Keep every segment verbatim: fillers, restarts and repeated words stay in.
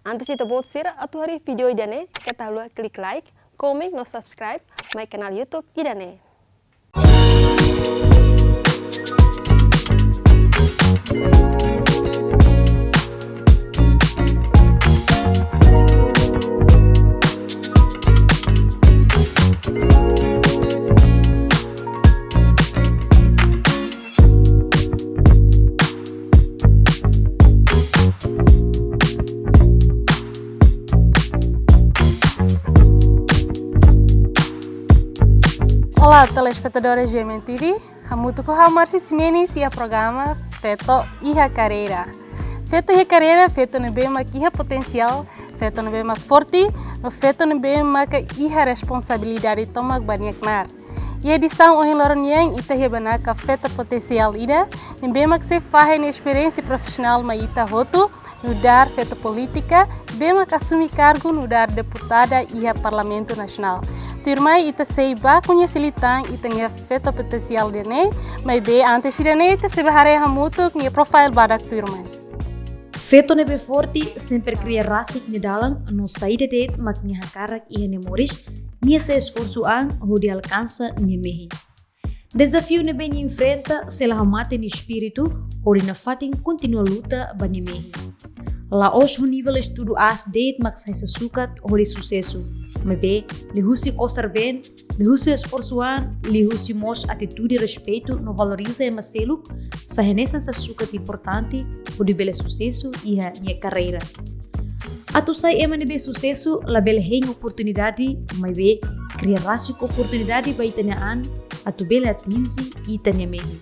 Antes ita-boot sira atu haree vídeo ida-ne'e, keta haluha klik like, komen no subscribe mai kanál YouTube ida-ne'e. Olá, telespetadores G M N T V. Hamutuk ho ha'u Marci Ximenes iha programa Feto iha Karreira. Feto iha karreira, feto ne'ebé mak iha potensiál, feto ne'ebé mak forte, no feto ne'ebé maka iha responsabilidade tomak ba nia knaar. Iha edisaun ohin loron nian ita hetan katak feto potensiál ida, ne'ebé mak sei fahe nia esperiénsia profisionál mai ita hotu, nu'udar feto polítika, ne'ebé mak asume kargu nu'udar deputada iha Parlamentu Nasionál. Tuirmai ita sei bá koñese liután ita-nia feto potensiál ida-ne'e, maibé antes ida-ne'e ita sei bá haree hamutuk nia profile badak tuirmai. Feto ne'ebé forte sempre kria rasik nia dalan no saida de'it mak nia hakarak iha nia moris, nia sei esforsu an hodi alkansa nia mehi. Dezafiu ne'ebé nia enfrenta sei la hamate nia espíritu, hodi nafatin kontinua luta ba nia mehi. La'ós ho nivel estudu aas de'it mak sai sasukat hodi susesu, maibé liuhusi kosar-been, liuhusi esforsu an, liuhusi mós atitude respeitu no valoriza ema seluk, sai hanesan sasukat importante hodi bele susesu iha nia karreira. Atu sai ema ne'ebé susesu labele hein oportunidade, maibé kria rasik oportunidade ba ita-nia an atu bele atinje ita-nia mehi.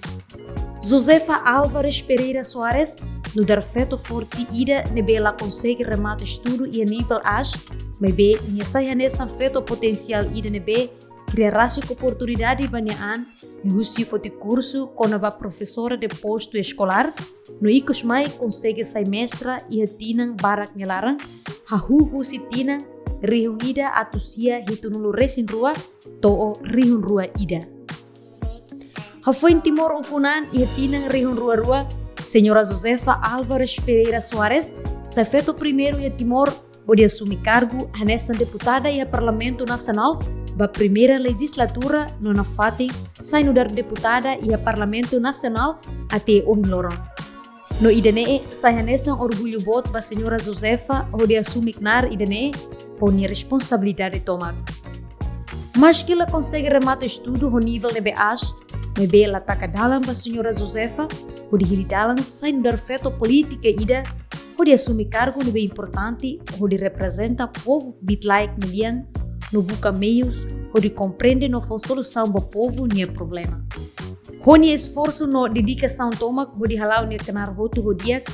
Josefa Álvares Pereira Soares, nu'udar feto forte ida ne'ebé la konsege remata estudu iha nivel aas, maibé nia sai hanesan feto potensiál ida ne'ebé kria rasik oportunidade ba nia an, liuhusi foti kursu kona-ba profesora de postu eskolár, no ikus mai konsege sai mestra iha tinan barak nia laran, hahú husi tinan rihun ida atus sia hitunulu resin rua to'o rihun rua ida. Hafoin Timor ukun an iha tinan rihun rua rua, Señora Josefa Álvares Pereira Soares sai feto primeiru iha Timor hodi asume kargu hanesan deputada iha Parlamentu Nasionál ba primeira lejizlatura no nafatin sai nu'udar deputada iha Parlamentu Nasionál até ohin loron. No ida-ne'e sai hanesan orgullu boot ba Señora Josefa hodi asume knaar ida-ne'e ho nia responsabilidade tomak. Maski la konsege remata estudu ho nivel ne'ebé aas, maibé la taka dalan ba Señora Josefa hodi hili dalan sai nu'udar feto polítika ida hodi asume kargu ne'ebé importante hodi reprezenta povu bitla'ik nia lian no buka meius hodi komprende no fó solusaun ba povu nia problema. Ho nia esforsu no dedikasaun tomak hodi hala'o nia knaar hotu ho di'ak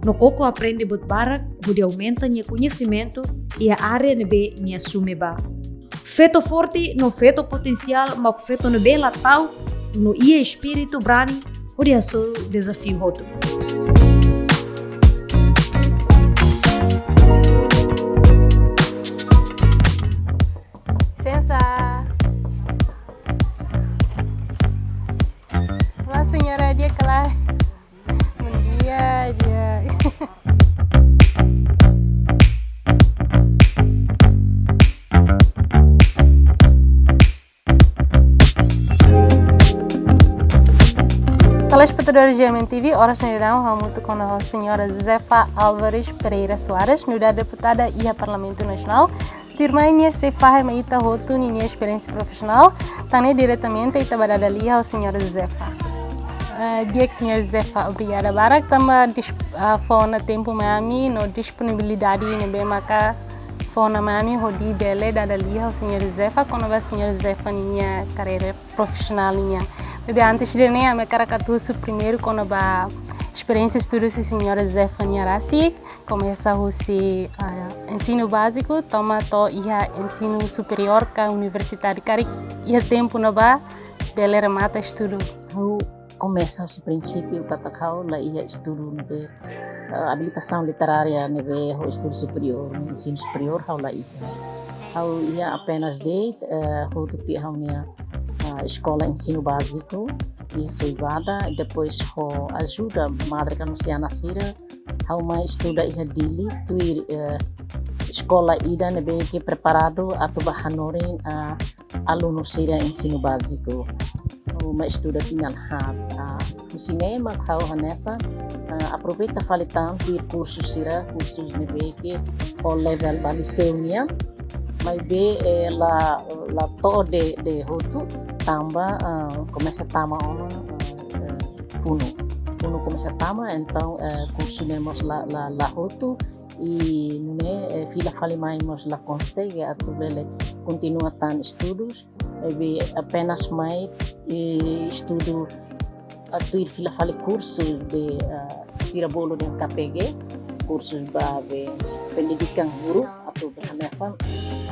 no koko aprende buat barak hodi aumenta nia koñesimentu iha área ne'ebé nia asume ba. Feto forte no feto potensiál mak feto ne'ebé la ta'uk no iha espíritu brani hodi hasoru dezafiu hotu. Lisensa. Olá, señora, di'ak ka lae? Bom dia, di'ak. Telespetadores G M N T V, oras ne'e daudaun ha'u hamutuk ona ho Señora Josefa Álvares Pereira Soares, nu'udar deputada iha Parlamentu Nasionál. Tuirmai nia sei fahe mai ita hotu ninia esperiénsia profisionál, tan ne'e diretamente ita bá dada lia ho Señora Josefa. Eh, di'ak Señora Josefa, obrigada barak tanba dis-, ah, fó ona tempu mai ami no disponibilidade ne'ebé maka fó ona mai ami hodi bele dada lia ho Señora Josefa, kona-ba Señora Josefa ninia karreira profisionál nian. Maibé antes ida-ne'e, ami hakarak atu husu primeiru kona-ba esperiénsia estudu husi Señora Josefa nian rasik, komesa husi, ah, ensinu báziku, to'o mai to'o iha ensinu superiór ka universitáriu, karik iha tempu ne'ebá bele remata estudu. Ha'u komesa husi prinsípiu katak ha'u la iha estudu ne'ebé, eh, abilitasaun literária ne'ebé ho estudu superiór, ensinu superiór ha'u la iha. Ha'u iha apenas de'it, eh, hotu tiha ha'u-nia, eh, eskola ensinu báziku iha Soibada, depois ho ajuda madre Kanusiana sira, ha'u mai estuda iha Dili, tuir, eh, eskola ida ne'ebé ke preparadu atu ba hanorin, ah, alunu sira ensinu báziku. Ha'u mai estuda tinan haat. Ah, husi ne'e mak ha'u hanesan, ah, aproveita fali tan tuir kursu sira, kursu ne'ebé ke ho level ba liseu nian. Maibé, eh, la, la to'o de'it, de'it hotu, tanba, ah, komesa tama ona, ah, eh, funu. Funu komesa tama, entaun, eh, kursu ne'e mós la, la, la hotu, i nune'e, eh, fila fali mai mós la konsege atu bele kontinua tan estudus, maibé apenas mai, eh, estudu atu ir fila fali kursu de, eh, sira bolu dehan K P G, kursu ba be pendidikan guru atu be hanesan,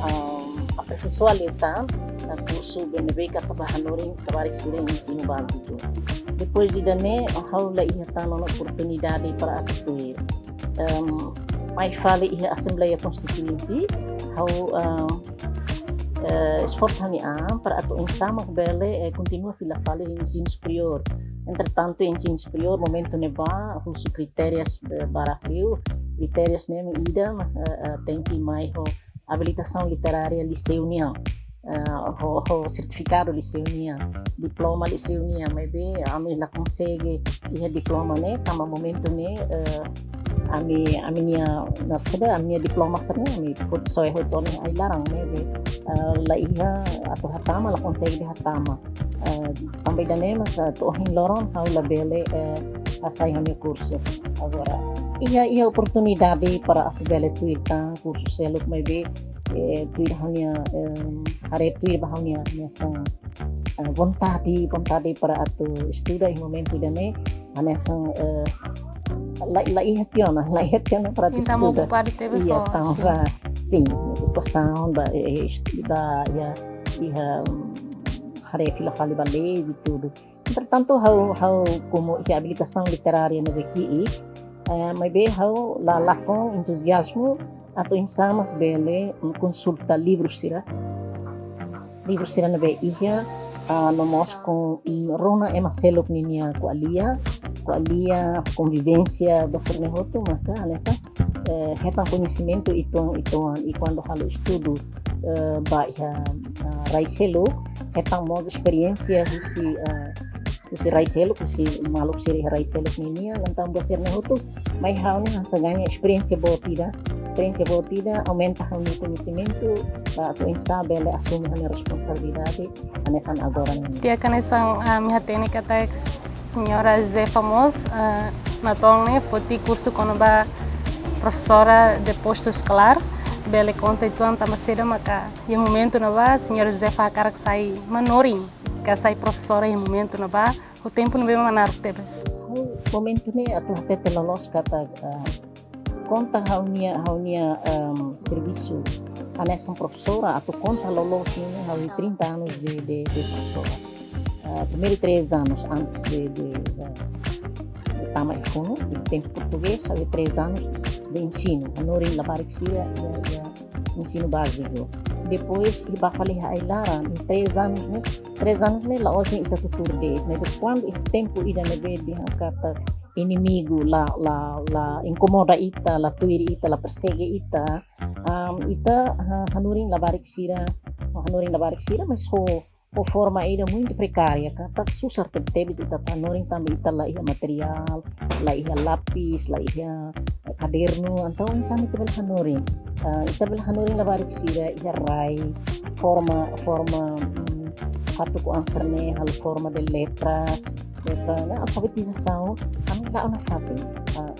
ah, aperfeiçoa liután, ah, kursu be ne'ebé ke atu ba hanorin labarik sira ensinu báziku. Depois de ida-ne'e, ha'u la iha tan ona oportunidade para atu tuir. Em, mai fali iha Asembleia Konstituinte, ha'u, em, eh, esforsu ha'u-nia an para atu oinsá mak bele, eh, kontinua fila fali ensinu superiór. Entretantu, ensinu superiór, momentu ne'ebá, husu kritériu, eh, barak liu, kritériu ne'e mak ida, eh, eh, tenke mai ho abilitasaun literária liseu nian, eh, ho, ho sertifikadu liseu nian, diploma liseu nian, maibé ami la konsege iha diploma ne'e, tanba momentu ne'e, eh, ami, ami-nia, maksudnya ami-nia diploma sira-ne'e, ami foti soe hotu ona ai-laran ne'e, be, eh, la iha atu hatama, la konsege de'it hatama. Eh, tanba ida-ne'e mak, eh, to'o ohin loron ha'u la bele, eh, hasai ha'u-nia kursu. Agora, iha, iha oportunidade para atu bele tuir tan kursu seluk, maibé, eh, tuir ha'u-nia, em, haree tuir ba ha'u-nia, nia sang, eh, vontade, vontade para atu estuda iha momentu ida-ne'e, hanesan, eh, la, la iha tiha ona, la iha tiha ona para atu estuda. Sin, tanba okupadu tebes. Iya, ho, tanba, sin, okupasaun ba, eh, estuda, ya, iha, mm, haree fila fali ba leis e tudu. Entretantu, ha'u, ha'u komu iha abilitasaun literária ne'ebé ki'ik, eh, maibé ha'u la lakon entuziazmu atu oinsá mak bele, mm, konsulta livru sira. Livru sira ne'ebé iha, ah, no mós kon, mm, rona ema seluk ninia ko'alia, ko'alia, konvivénsia, ba sira-ne'e hotu, maka hanesan, eh, hetan koñesimentu uitoan, uitoan, i kuandu halo estudu, eh, ba iha, ah, rai seluk, hetan mós esperiénsia husi, ah, husi rai seluk, husi maluk sira iha rai seluk ninian, entaun buat sira-ne'e hotu mai ha'u-nian hanesan ganha esperiénsia boot ida, esperiénsia boot ida, aumenta ha'u-nia koñesimentu, ba atu oinsá bele asume ha'u-nia responsabilidade hanesan agora ne'e. Di'ak, hanesan, ah, ami hatene katak Señora Josefa mós, ah, natoon ne'e foti kursu kona-ba profesora de postu eskolár, bele konta uitoan tanba saida maka iha momentu ne'ebá Señora Josefa hakarak sai manorin, ka sai profesora iha momentu ne'ebá, ho tempu ne'ebé mak naruk tebes? Ha'u momentu ne'e atu hatete loloos katak, ah, konta ha'u-nia, ha'u-nia, em, servisu hanesan profesora atu konta loloos ne'e ha'u iha trinta anos de, de, de profesora. Ah, primeiru três anos antes de, de, de, de tama iha funu, iha tempu portugés, ha'u iha três anos de ensinu, hanorin labarik sira, iha, iha ensinu báziku. Depois, iha ba fali iha ai-laran, iha três anos ne'e, três anos ne'e la'ós de'it ita tutur de'it, mas kuandu iha tempu ida ne'ebé dehan katak inimigu la, la, la inkomoda ita, la tuir ita, la persege ita, am, ita, ha, hanorin labarik sira, hanorin labarik sira, mas ho, ho forma ida muito prekária, katak susar tebetebes ita atu hanorin tanba ita la iha materiál, la iha lapis, la iha, eh, kadernu, entaun oinsá mak ita bele hanorin. Ah, ita bele hanorin labarik sira iha rai, forma, forma, mm, atu ko answer ne'e, halo forma de letras, letra, ne'e, alfabetizasaun, ami la'o nafatin. Ah,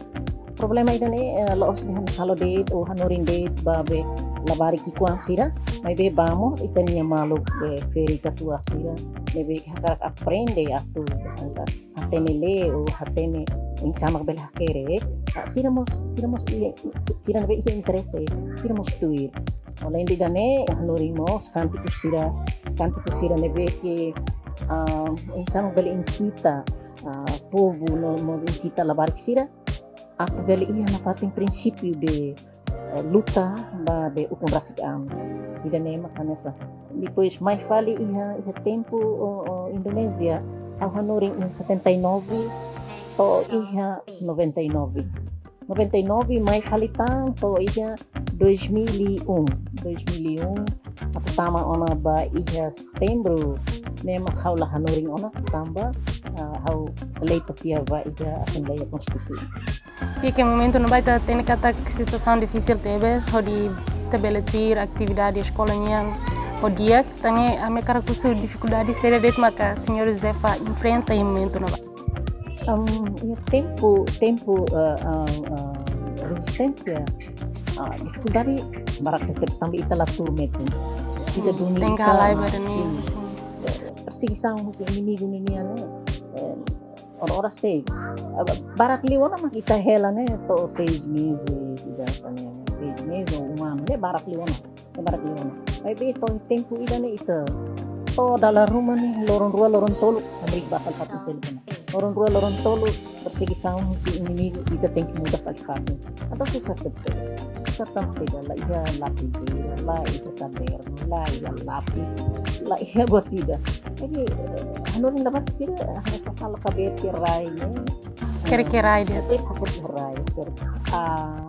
problema ida-ne'e, eh, la'ós dehan halo de'it ou hanorin de'it ba be labarik ki'ikoan sira, maibé ba mós ita-nia maluk, eh, ferik katuas sira, ne'ebé hakarak aprende atu, hanesan, hatene lee ou hatene oinsá mak bele hakerek, ah, sira mós, sira mós iha, sira ne'ebé iha interese, sira mós tuir. Além de ida-ne'e, hanorin mós kántiku sira, kántiku sira ne'ebé ke, ah, oinsá mak bele insita, ah, povu no mós insita labarik sira atu bele iha nafatin prinsípiu de, eh, luta ba be ukun rasik an. Ida-ne'e mak hanesan. Depois mai fali iha, iha tempu, o, o, Indonézia, ha'u hanorin iha setenta e nove to'o iha noventa e nove. Noventa e nove mai fali tan to'o iha dois mil e um, dois mil e um, atu tama ona ba iha Setembru, ne'e mak ha'u la hanorin ona tanba, ah, ha'u eleitu tiha ba iha Asembleia Konstituinte. Di'ak, iha momentu ne'ebá ita hatene katak situasaun difisil tebes, hodi ita bele tuir atividade eskola nian ho di'ak, tanba ami hakarak husu difikuldade saida de'it maka señora Josefa enfrenta iha momentu ne'ebá. Am, iha tempu, tempu, eh, am, am, rezisténsia, ah, difikuldade barak tebes tanba ita la tuur metin. Sin, ita duni tenke ita, halai ah, ba ida-ne'e, sin, sin. Eh, persegisaun husi inimigu ninian, eh, oras-oras tebes. Ah, barak liu ona mak ita hela ne'e to'o seis meses, ida hanesan ne'e, seis meses ou um ano, ne'e barak liu ona. Ne'e barak liu ona. Maibé to'o tempu ida-ne'e ita to'o dala ruma ne'e loron rua, loron tolu, hamriik ba fali fatin seluk ona. Loron rua, loron tolu, persegisaun husi inimigu, ita tenke muda fali fatin. Entaun susar tebes. Susar tanba saida, la iha lapizeira, la iha kadernu, la iha lapis, la iha buat ida. Jadi, eh, hanorin labarik sira, hanorin halo kabete rai ne'e. Hakerek rai de'it. Hakerek rai, hakerek A,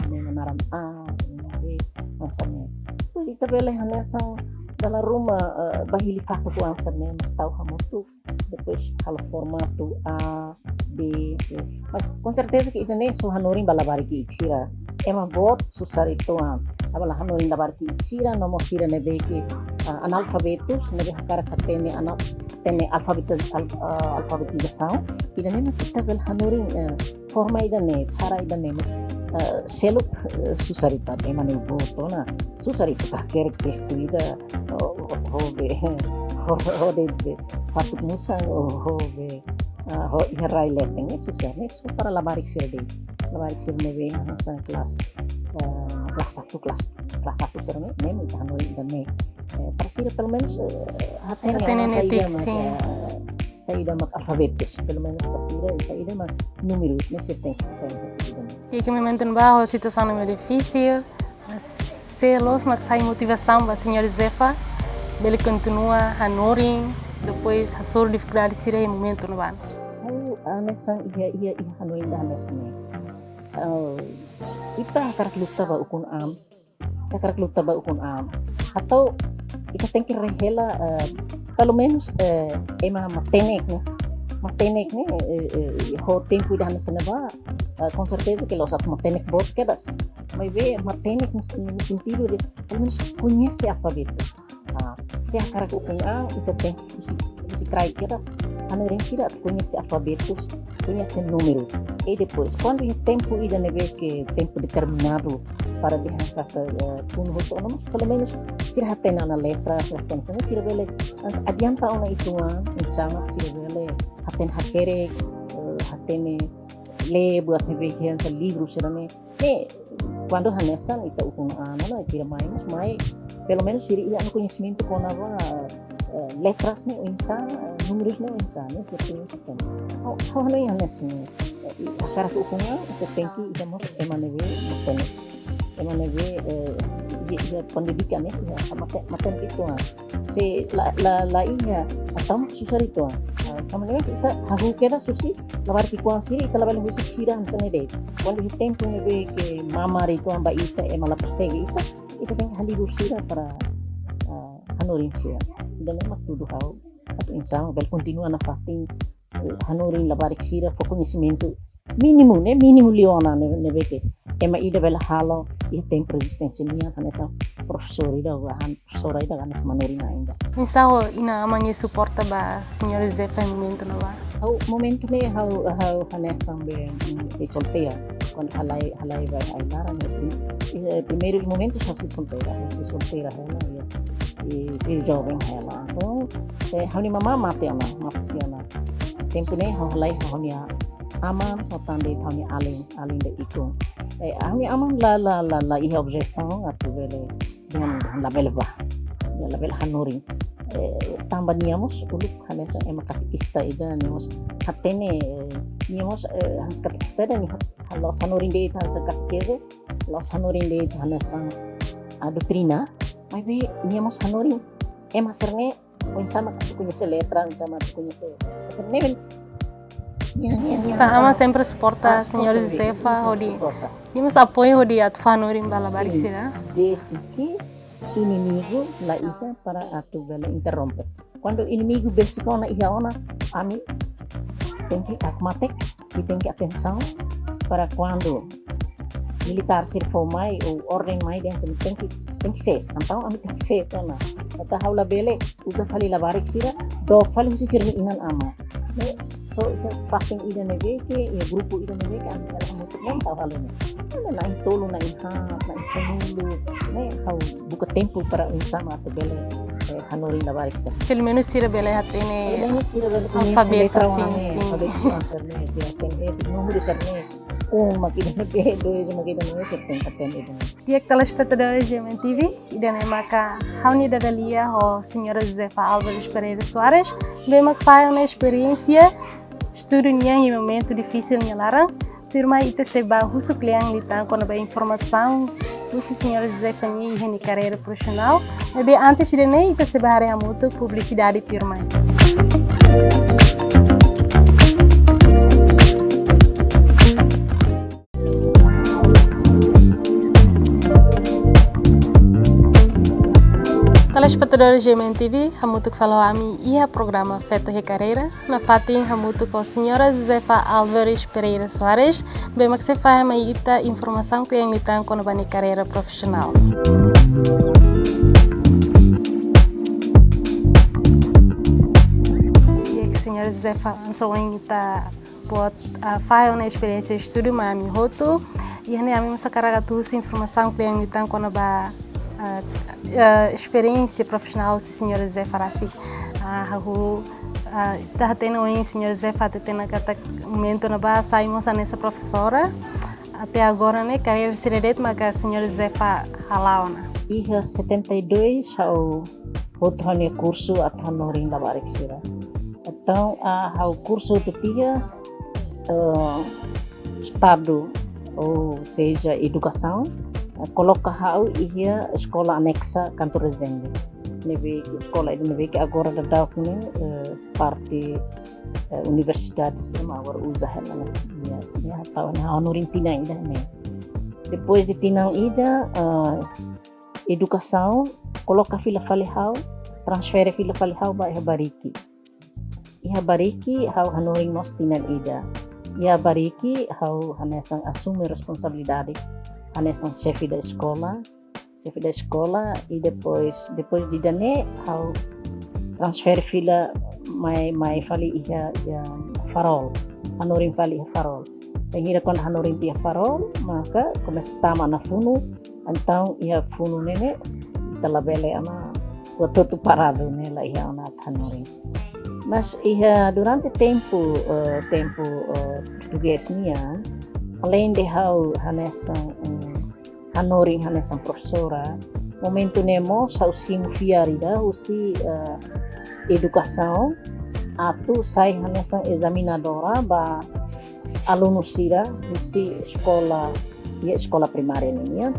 ne'e naran A, ne'e B, hanesan ne'e. Jadi, ita bele hanesan dala ruma, eh, ba hili fatuk hanesan ne'e, tau hamutuk. Depois halo formatu A, B, C. Mas, com certeza que ita-nia só hanorin ba labarik ki'ik sira. Ema boot susar uitoan. Ema la hanorin labarik ki'ik sira, no mós sira ne'ebé ke, ah, analfabetus, ne'ebé hakarak hatene anal-, hatene alfabetiz-, al-, ah, alfabetizasaun. Ida-ne'e mak ita bele hanorin, eh, forma ida-ne'e, cara ida-ne'e, mas, eh, seluk, eh, susar uitoan, ema ne'e boot ona, susar uitoan, hakerek testu ida, oh, oh, ho be, ho, ho de'it be, fatuk musan, oh, ho be, ah, ho iha rai leten, ne'e susar, ne'e só para labarik sira de'it, labarik sira ne'ebé hanesan kelas, eh, kelas satu, kelas, kelas satu sira-ne'e, ne'e mak ita hanorin ida-ne'e, eh, para sira pelumenus, eh, hatene, hatene ona netik, saida mak, sin, eh, saida mak alfabetus, pelumenus para sira, saida mak númeru, ne'e sira tenke hatene. Iha momentu ne'ebá ho situasaun ne'ebé difisil, sé loos mak sai motivasaun ba señora Josefa bele kontinua hanorin, depois hasoru difikuldade sira iha momentu ne'ebá? Ha'u hanesan iha, iha, iha hanoin ida hanesan ne'e. Eh, ita hakarak luta ba ukun-an, ita hakarak luta ba ukun-an. Entaun ita tenke rai hela, eh, pelumenus, eh, ema matenek ne'e. Matenek ne'e, eh, eh, ho tempu ida hanesan ne'ebá, eh, com certeza que la'ós atu matenek boot kedas. Maibé matenek no, no sentido de, pelumenus koñese alfabetu. Ah, se hakarak ukun-an, ita tenke husi, husi kraik kedas, hanorin sira atu koñese alfabetus, koñese númeru. I depois, kuandu iha tempu ida ne'ebé ke tempu determinadu para dehan katak, eh, tunu hotu ona, mas pelumenus sira hatene ona letra, sira hatene, sira bele, mas adianta ona uitoan, oinsá mak sira bele hatene hakerek, eh, hatene lee buat ne'ebé ke hanesan livru sira-ne'e. Ne'e, kuandu hanesan ita ukun-an ona, sira mai, mas mai, pelumenus sira iha ona koñesimentu kona-ba, eh, letras ne'e oinsá, eh, númerus ne'e oinsá, ne'e sira koñese. Ha'u, ha'u hanoin hanesan ne'e, eh, i hakarak ukun-an, ita tenke iha mós ema ne'ebé matenek. Ema ne'ebé, eh, iha, iha pendidikan, eh, iha mate-, matenek uitoan. Se la, la, la iha, entaun susar uitoan. Ah, tanba ne'e ita hahú kedas husi labarik ki'ikoan sira, ita labele husik sira hanesan ne'e de'it. Kuandu iha tempu ne'ebé ke mamar uitoan ba ita, ema la persege ita, ita tenke halibur sira para, ah, hanorin sira. Ida-ne'e mak tudu ha'u, atu oinsá bele kontinua nafatin, eh, hanorin labarik sira fó koñesimentu mínimu, ne'e mínimu liu ona ne'e, ne'ebé ke ema ida bele halo iha tempu rezisténsia nian, hanesan profesór ida, ou han-, profesora ida hanesan manorin ida. Oinsá ho inan-aman nia suporta ba señora Josefa iha momentu ne'ebá? Ha'u momentu ne'e ha'u, ha'u hanesan be, mm, sei solteira. Kuandu halai, halai ba ai-laran ne'e, prim-, eh, primeirus momentus ha'u sei solteira, ha'u sei solteira hela, ya. I sei joven hela. Entaun, eh, ha'u-nia mamá mate ona, mate ona. Tempu ne'e ha'u halai ho ha'u-nia aman, ho tan de'it ha'u-nia alin, alin de'it ikun. Eh, ha'u-nia aman la, la, la, la iha objesaun atu bele, dehan, dehan labele bá. Dehan labele hanorin. Eh, tanba nia mós uluk hanesan ema katekista ida, nia mós hatene, eh, nia mós, eh, hanesan katekista ida, nia hat-, la'ós hanorin de'it hanesan katekeze, la'ós hanorin de'it hanesan, ah, doutrina. Maibé nia mós hanorin ema sira-ne'e oinsá mak atu koñese letra, oinsá mak atu koñese. Hanesan ne'e, Entaun, Aman sempre suporta señora Josefa hodi, nia mós apoia hodi atu fó hanorin ba labarik sira. Desde que inimigu la iha para atu bele interrompe. Kuandu inimigu besik ona iha ona, ami tenke hakmatek, ami tenke atensaun para kuandu militár sira fó mai ou orden mai dehan sira tenke, tenke ses. Entaun ami tenke ses ona. Entaun ha'u labele uza fali labarik sira, dook fali husi sira-nia inan-aman. Ne'e, so, ita fatin ida ne'ebé ke, iha grupu ida ne'ebé ke, ami bele hamutuk, ne'e tau halo ne'e. Ne'e na'in-tolu, na'in-haat, na'in-sanulu, ne'e ha'u buka tempu para oinsá mak atu bele, eh, hanorin labarik sira. Pelumenus sira bele hatene alfabetu, sin, sin. Alfabetu sira ne'e, sira hatene, eh, númeru sira ne'e. Um mak ida ne'ebé, dois mak ida ne'ebé, sira tenke hatene ida ne'e. Di'ak telespetadores G M N T V, ida-ne'e maka ha'u-nia dada-lia ho señora Josefa Álvares Pereira Soares, ne'ebé mak fahe ona esperiénsia estudu nian iha momentu difisil nia laran. Tuirmai ita sei bá husu kle'an liután kona-ba informasaun husi señora Josefa nian iha nia karreira profisionál. Maibé antes ida-ne'e ita sei bá haree hamutuk publisidade tuirmai. Telespetadores G M N T V, hamutuk fali ho ami iha programa Feto iha Karreira, nafatin hamutuk ho señora Josefa Álvares Pereira Soares, ne'ebé mak sei fahe mai ita informasaun kle'an liután kona-ba nia karreira profisionál. Di'ak, señora Josefa, hanesan ohin ita boot, ah, fahe ona esperiénsia estudu mai ami hotu. Iha ne'e ami mós hakarak atu husu informasaun kle'an liután kona-ba, ah, ah, esperiénsia profisionál husi señora Josefa rasik. Ah, ha'u, ah, ita hatene ohin señora Josefa hateten katak momentu ne'ebá sai mós hanesan profesora. Até agora ne'e karreira sira de'it maka señora Josefa hala'o ona. Iha setenta e dois ha'u hotu ha'u-nia kursu atu hanorin labarik sira. Entaun, ah, ha'u kursu hotu tiha, eh, Estadu, ou seja, Edukasaun, eh, koloka ha'u iha eskola anexa Canto Resende. Ne'ebé eskola ida ne'ebé ke agora daudaun ne'e, eh, parte, eh, universidade sira mak agora uza hela ne'e. Nia, nia tau ne'e hanorin tinan ida ne'e. Depois de tinan ida, eh, Edukasaun koloka fila fali ha'u, transfere fila fali ha'u ba iha Bariki. Iha Bariki ha'u hanorin mós tinan ida. Iha Bariki ha'u hanesan asume responsabilidade hanesan xefe da eskola, xefe da eskola, i depois, depois de ida-ne'e ha'u transfere fila mai, mai fali iha, iha Farol. Hanorin fali iha Farol. Bainhira kuandu hanorin iha Farol, maka komesa tama ona funu, entaun iha funu ne'e ne'e, ita labele ona hotu-hotu paradu ne'e, la iha ona hanorin. Mas iha durante tempu, eh, tempu, eh, portugés nian, além de ha'u hanesan, eh, hanorin hanesan profesora, momentu ne'e mós ha'u simu fiar ida husi, eh, Edukasaun atu sai hanesan ezaminadora ba alunu sira husi eskola, iha eskola primária nian,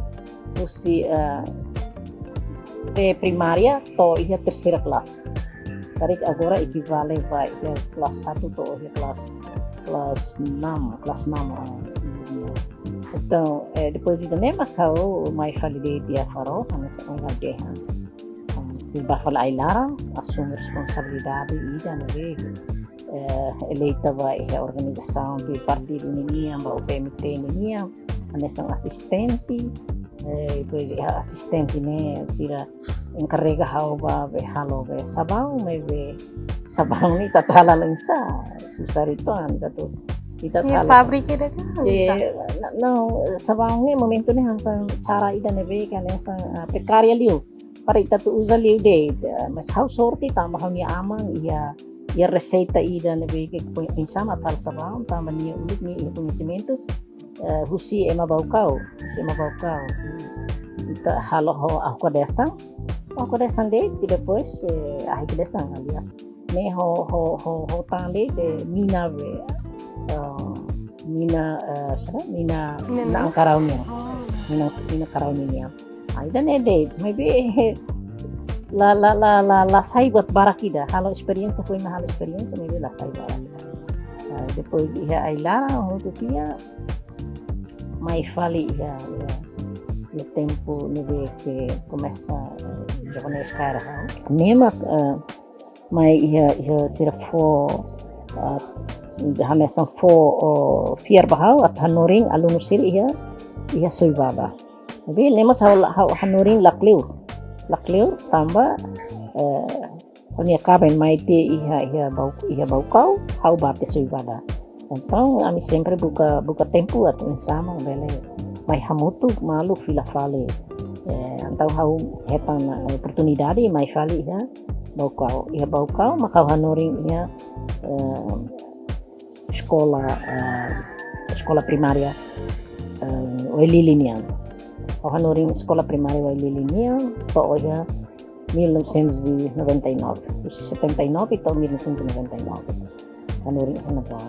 husi, eh, pré-primária to'o iha terseira klase. Karik agora ekivale ba iha klase satu to'o iha klase, klase enam, klase enam, ah, nian. Entaun, eh, depois de ne'e mak ha'u mai fali de'it iha Farol, hanesan O H D, ha. Ah, bá fali ai-laran, asume responsabilidade ida ne'ebé, eh, eleita ba iha organizasaun partidu ninian, ba U P M T ninian, hanesan asistente, eh, depois iha asistente ne'e sira enkarrega ha'u ba be halo be sabaun, maibé sabaun ne'e ita atu hala'o oinsá, susar uitoan, ita atu, ita atu iha halo fábrika ida ka? Eh, oinsá? Na-, não, sabaun ne'e momentu ne'e hanesan cara ida ne'ebé ke hanesan, ah, prekária liu. Para ita atu uza liu de'it, eh, mas ha'u sorte tanba ha'u-nia aman iha, iha reseita ida ne'ebé ke oinsá mak atu halo sabaun, tanba nia uluk nia iha koñesimentu, eh, husi ema Baucau, husi ema Baucau. Ita halo ho ahu kadesan, ahu kadesan de'it, i depois, eh, ahi kadesan, aliás. Ne'e ho, ho, ho, ho tan de'it, eh, mina be, eh, mina, eh, sá, mina, mina na'an karau nian. Oh. Mina, mina karau nian. Ah, ida-ne'e de'it, maibé la, la, la, la, la sai buat barak ida. Halo esperiénsia, foin mak halo esperiénsia, maibé la sai barak ida. Ah, depois iha ai-laran hotu tiha, mai fali iha, iha, iha tempu ne'ebé ke komesa, eh, Joanes kaer ha'u. Ne'e mak, eh, mai iha, iha sira fó, eh, hanesan fó, oh, fiar ba ha'u atu hanorin alunu sira iha, iha Soibada. Tapi ne'e mós ha'u, ha'u hanorin lakleur. Lakleur tanba, eh, ha'u-nia kaben mai tiha iha, iha Bau-, iha Baucau, ha'u bá tiha Soibada. Entaun, ami sempre buka, buka tempu atu oinsá mak bele mai hamutuk malu fila fali. Eh, entaun ha'u hetan, eh, oportunidade mai fali iha Baucau. Iha Baucau, mak ha'u hanorin iha, eh, eskola, eh, eskola primária, eh, Wailili nian. Ha'u hanorin eskola primária Wailili nian, to'o iha mil novecentos e noventa e nove. Husi setenta e nove to'o mil novecentos e noventa e nove. Hanorin iha ne'ebá.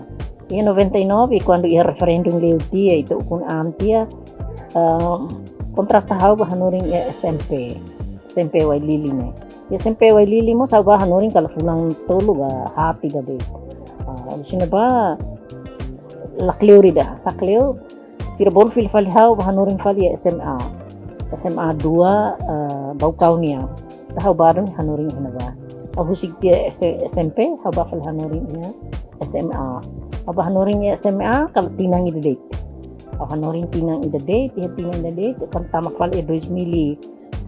Iha noventa e nove, kuandu iha referendum liu tiha, ita ukun an tiha, eh, kontrata ha'u ba hanorin iha SMP. SMP Wailili ne'e. Iha SMP Wailili mós ha'u bá hanorin kala fulan tolu ka haat ida de'it. Ah, husi ne'ebá lakleur ida, lakleur, sira bolu fila fali ha'u ba hanorin fali iha SMA. SMA dua, eh, Baucau nian. Entaun ha'u bá duni hanorin iha ne'ebá. Ha'u husik tiha S-, SMP, ha'u bá fali hanorin iha SMA. Ha'u bá hanorin iha SMA, kala tinan ida de'it. Ha'u hanorin tinan ida de'it, iha tinan ida de'it, kuandu tama fali iha dois mil e,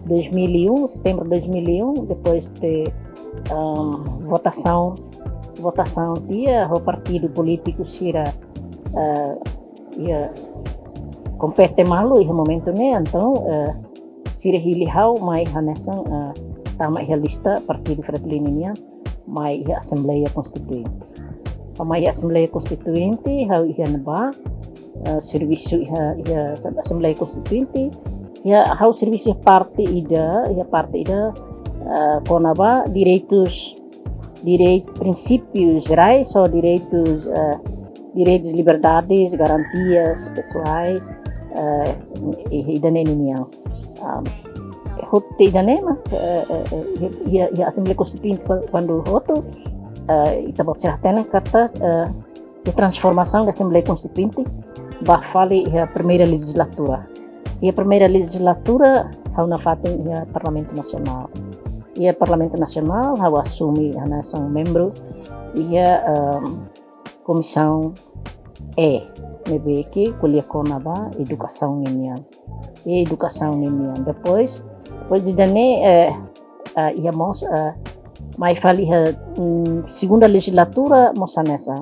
dois mil e um, setembru dois mil e um, depois de, ehm, votasaun, votasaun tiha ho partidu polítiku sira, eh, iha kompete malu iha momentu ne'e, entaun, eh, sira hili ha'u mai hanesan, eh, tama iha lista Partidu Fretilin nian, mai iha Asembleia Konstituinte. Mai iha Asembleia Konstituinte, ha'u iha ne'ebá, eh, servisu iha, iha Asembleia Konstituinte, iha ha'u servisu iha parte ida, iha parte ida, eh, kona-ba direitus, direi-, prinsípius jerais, ou direitus, eh, direitus, liberdades, garantias pesoais, eh, i, ida-ne'e ninian. Ah, hotu ida-ne'e mak, eh, eh, eh, iha, iha, iha Asembleia Konstituinte ku-, kuandu hotu, eh, ita-boot sira hatene katak, eh, iha transformasaun da Asembleia Konstituinte, bá fali iha primeira lejizlatura. Iha primeira lejizlatura, ha'u nafatin iha Parlamentu Nasionál. Iha Parlamentu Nasionál, ha'u asume hanesan membru iha, ehm, Komisaun E, ne'ebé ke ko'alia kona-ba edukasaun ninian. Iha edukasaun ninian. Depois, depois de ida-ne'e, eh, eh, iha mós, eh, mai fali iha, mm, segunda lejizlatura mós hanesan,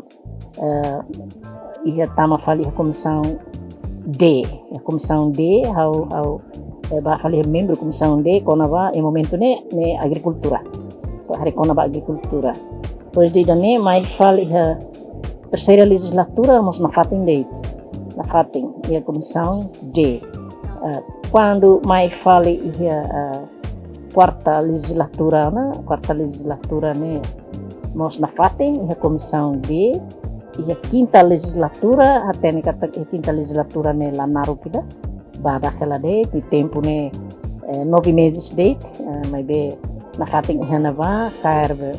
eh, iha tama fali iha Komisaun D. Iha Komisaun D, ha'u, ha'u, eh, bá fali iha membru Komisaun D, kona-ba, iha momentu ne'e, ne'e agrikultura. Haree kona-ba agrikultura. Depois de ida-ne'e, mai fali iha terseira lejizlatura, mós nafatin de'it. Nafatin, iha Komisaun D. Eh, kuandu mai fali iha, eh, kuarta lejizlatura ne'e, kuarta lejizlatura ne'e mós nafatin iha Komisaun D, iha kinta lejizlatura, hatene katak iha kinta lejizlatura ne'e la naruk ida, badak hela de'it, tempu ne'e, eh, nove meses de'it, eh, maibé nafatin iha ne'ebá, kaer be,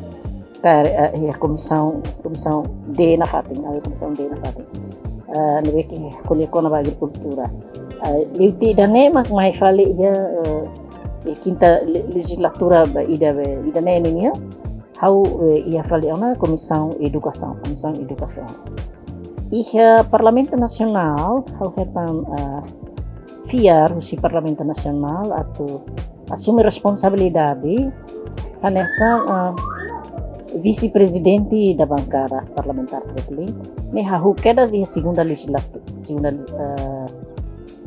kaer, eh, iha Komisaun, Komisaun D nafatin, iha Komisaun D nafatin. Eh, ne'ebé ke ko'alia kona-ba agrikultura. Eh, liu tiha ida-ne'e mak mai fali iha, eh, iha kinta le-, lejizlatura ba ida be, ida-ne'e ninian, ha'u, eh, iha fali ona Komisaun Edukasaun, Komisaun Edukasaun. Iha Parlamentu Nasionál, ha'u hetan, eh, fiar husi Parlamentu Nasionál atu asume responsabilidade hanesan, ah, vise-prezidente da bankada parlamentár Fretilin, ne'e hahú kedas iha segunda lejizlatu-, segunda, ah,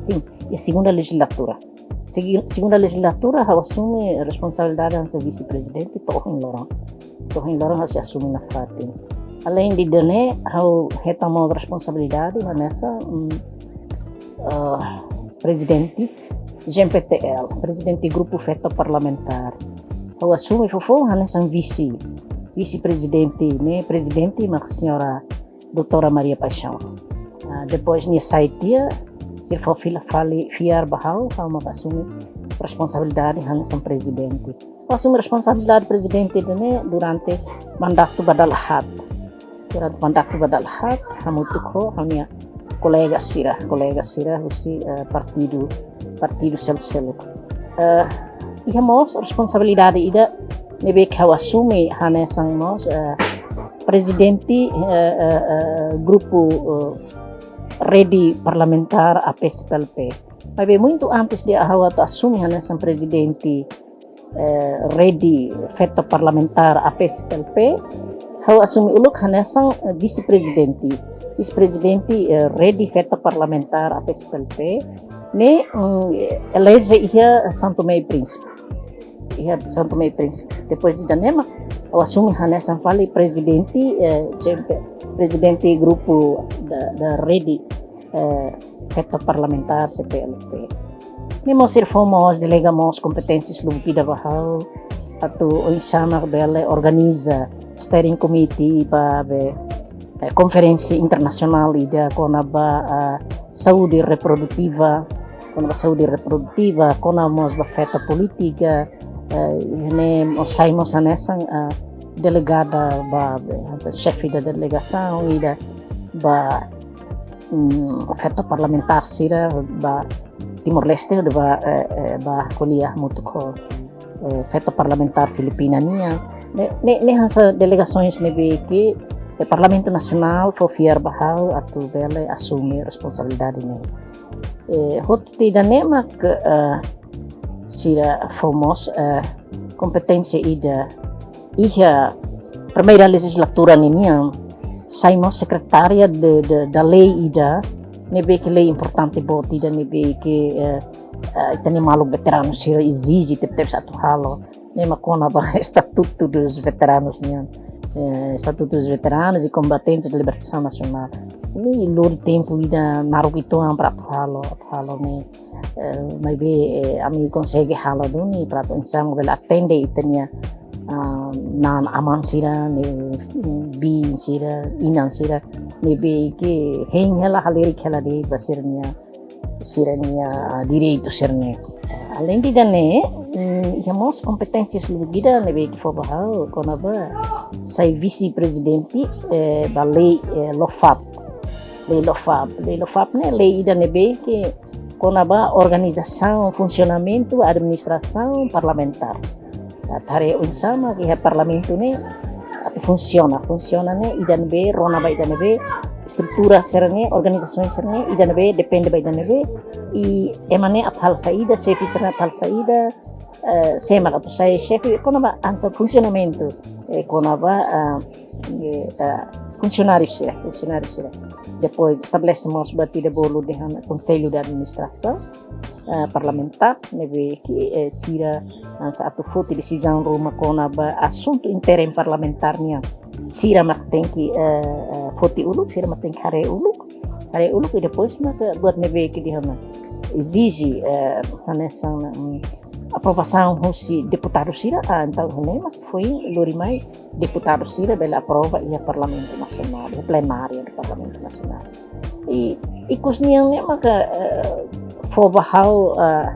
sin, iha segunda lejizlatura. Segi-, segunda lejizlatura ha'u asume responsabilidade hanesan vise-prezidente to'o ohin loron. To'o ohin loron ha'u sei asume nafatin. Além de ida-ne'e, ha'u hetan mós responsabilidade hanesan, mm, ah, prezidente GMPTL, prezidente Grupu Feto Parlamentár. Ha'u asume foufoun hanesan vise, vise-prezidente, ne'e prezidente mak señora doutora Maria Paixão. Ah, depois nia sai tiha, sira fó fila fali fiar ba ha'u, ha'u mak asume responsabilidade hanesan prezidente. Ha'u asume responsabilidade prezidente ida-ne'e durante mandatu ba dala haat. durante mandatu ba dala haat, hamutuk ho ha'u-nia kolega sira, kolega sira husi, eh, partidu, partidu seluk-seluk. Eh, iha mós responsabilidade ida ne'ebé ke ha'u asume hanesan mós, eh, prezidente, eh, eh, eh, grupu, eh, rede parlamentár A P C P L P. Maibé muitu antes de ha'u atu asume hanesan prezidente, eh, rede feto parlamentár A P C P L P, ha'u asume uluk hanesan, eh, vise-prezidente. Vise-prezidente, eh, rede feto parlamentár A P C P L P ne'e, mm, eleje iha São Tomé e Príncipe. Iha São Tomé e Príncipe. Depois de ida-ne'e mak ha'u asume hanesan fali prezidente, eh, C P, prezidente grupu da, da rede, eh, feto parlamentár C P L P. Ne'e mós sira fó mós, delega mós kompeténsia lubuk ida ba ha'u atu oinsá mak bele organiza steering committee ba be, eh, konferénsia internasionál ida kona-ba, eh, saúde reprodutiva, kona-ba saúde reprodutiva, kona mós ba feto polítika, eh, ne'e mós sai mós hanesan, eh, delegada ba, be, hanesan xefe da delegasaun ida ba, mm, feto parlamentár sira ba Timor-Leste, ida ba, eh, eh, ba ko'alia hamutuk ho, eh, feto parlamentár Filipina nian. Ne'e, ne'e, ne'e hanesan delegasoens ne'ebé ke, eh, Parlamentu Nasionál fó fiar ba ha'u atu bele asume responsabilidade ne'e. Eh, hotu tiha ida-ne'e mak, eh, sira fó mós, eh, kompeténsia ida iha primeira lejizlatura ninian, sai mós sekretária de, de, da lei ida, ne'ebé ke lei importante boot ida ne'ebé ke, eh, eh, ita-nia maluk veteranu sira ezije tebetebes atu halo. Ne'e mak kona-ba Estatuto dos Veteranos nian. Eh, Estatuto dos Veteranos e Combatentes de Libertação Nacional. Ne'e lori tempu ida naruk uitoan para atu halo, atu halo ne'e. Eh, maibé, eh, ami konsege halo duni para atu oinsá bele atende ita-nia, ah, na'an-aman sira, ne'e, mm, biin sira, inan sira, ne'ebé ke hein hela, halerik hela de'it ba sira-nia, sira-nia, ah, direitu sira-ne'e. Aleinde ida-ne'e, mm, iha mós kompeténsia lubuk ida ne'ebé ke fó ba ha'u kona-ba sai vise-prezidente, eh, ba lei, eh, LOFAP. Lei LOFAP. Lei LOFAP ne'e lei ida ne'ebé ke kona-ba organizasaun, funsionamentu, administrasaun parlamentár. Atu haree oinsá mak iha parlamentu ne'e atu funsiona, funsiona ne'e ida ne'ebé, rona ba ida ne'ebé, estrutura sira-ne'e, organizasaun sira-ne'e, ida ne'ebé, depende ba ida ne'ebé, i ema ne'e atu halo saida, xefe sira-ne'e atu halo saida, eh, sé mak atu sai xefe, kona-ba hanesan funsionamentu, eh, kona-ba, ah, eh, ah, funsionáriu sira, funsionáriu sira. Depois estabelese mós buat ida bolu dehan Konsellu de Administrasaun, eh, parlamentár, ne'ebé ke, eh, sira, ah, hanesan atu foti desizaun ruma kona-ba asuntu internu parlamentár nian. Sira mak tenke, eh, eh, foti uluk, sira mak tenke haree uluk, haree uluk, i depois mak buat ne'ebé ke dehan ezije, eh, hanesan, mm, aprovasaun husi deputadu sira, ah, entaun ne'e mak foin lori mai deputadu sira bele aprova iha Parlamentu Nasionál, iha plenária do Parlamentu Nasionál. I, i ikus nian ne'e maka, eh, fó ba ha'u, eh,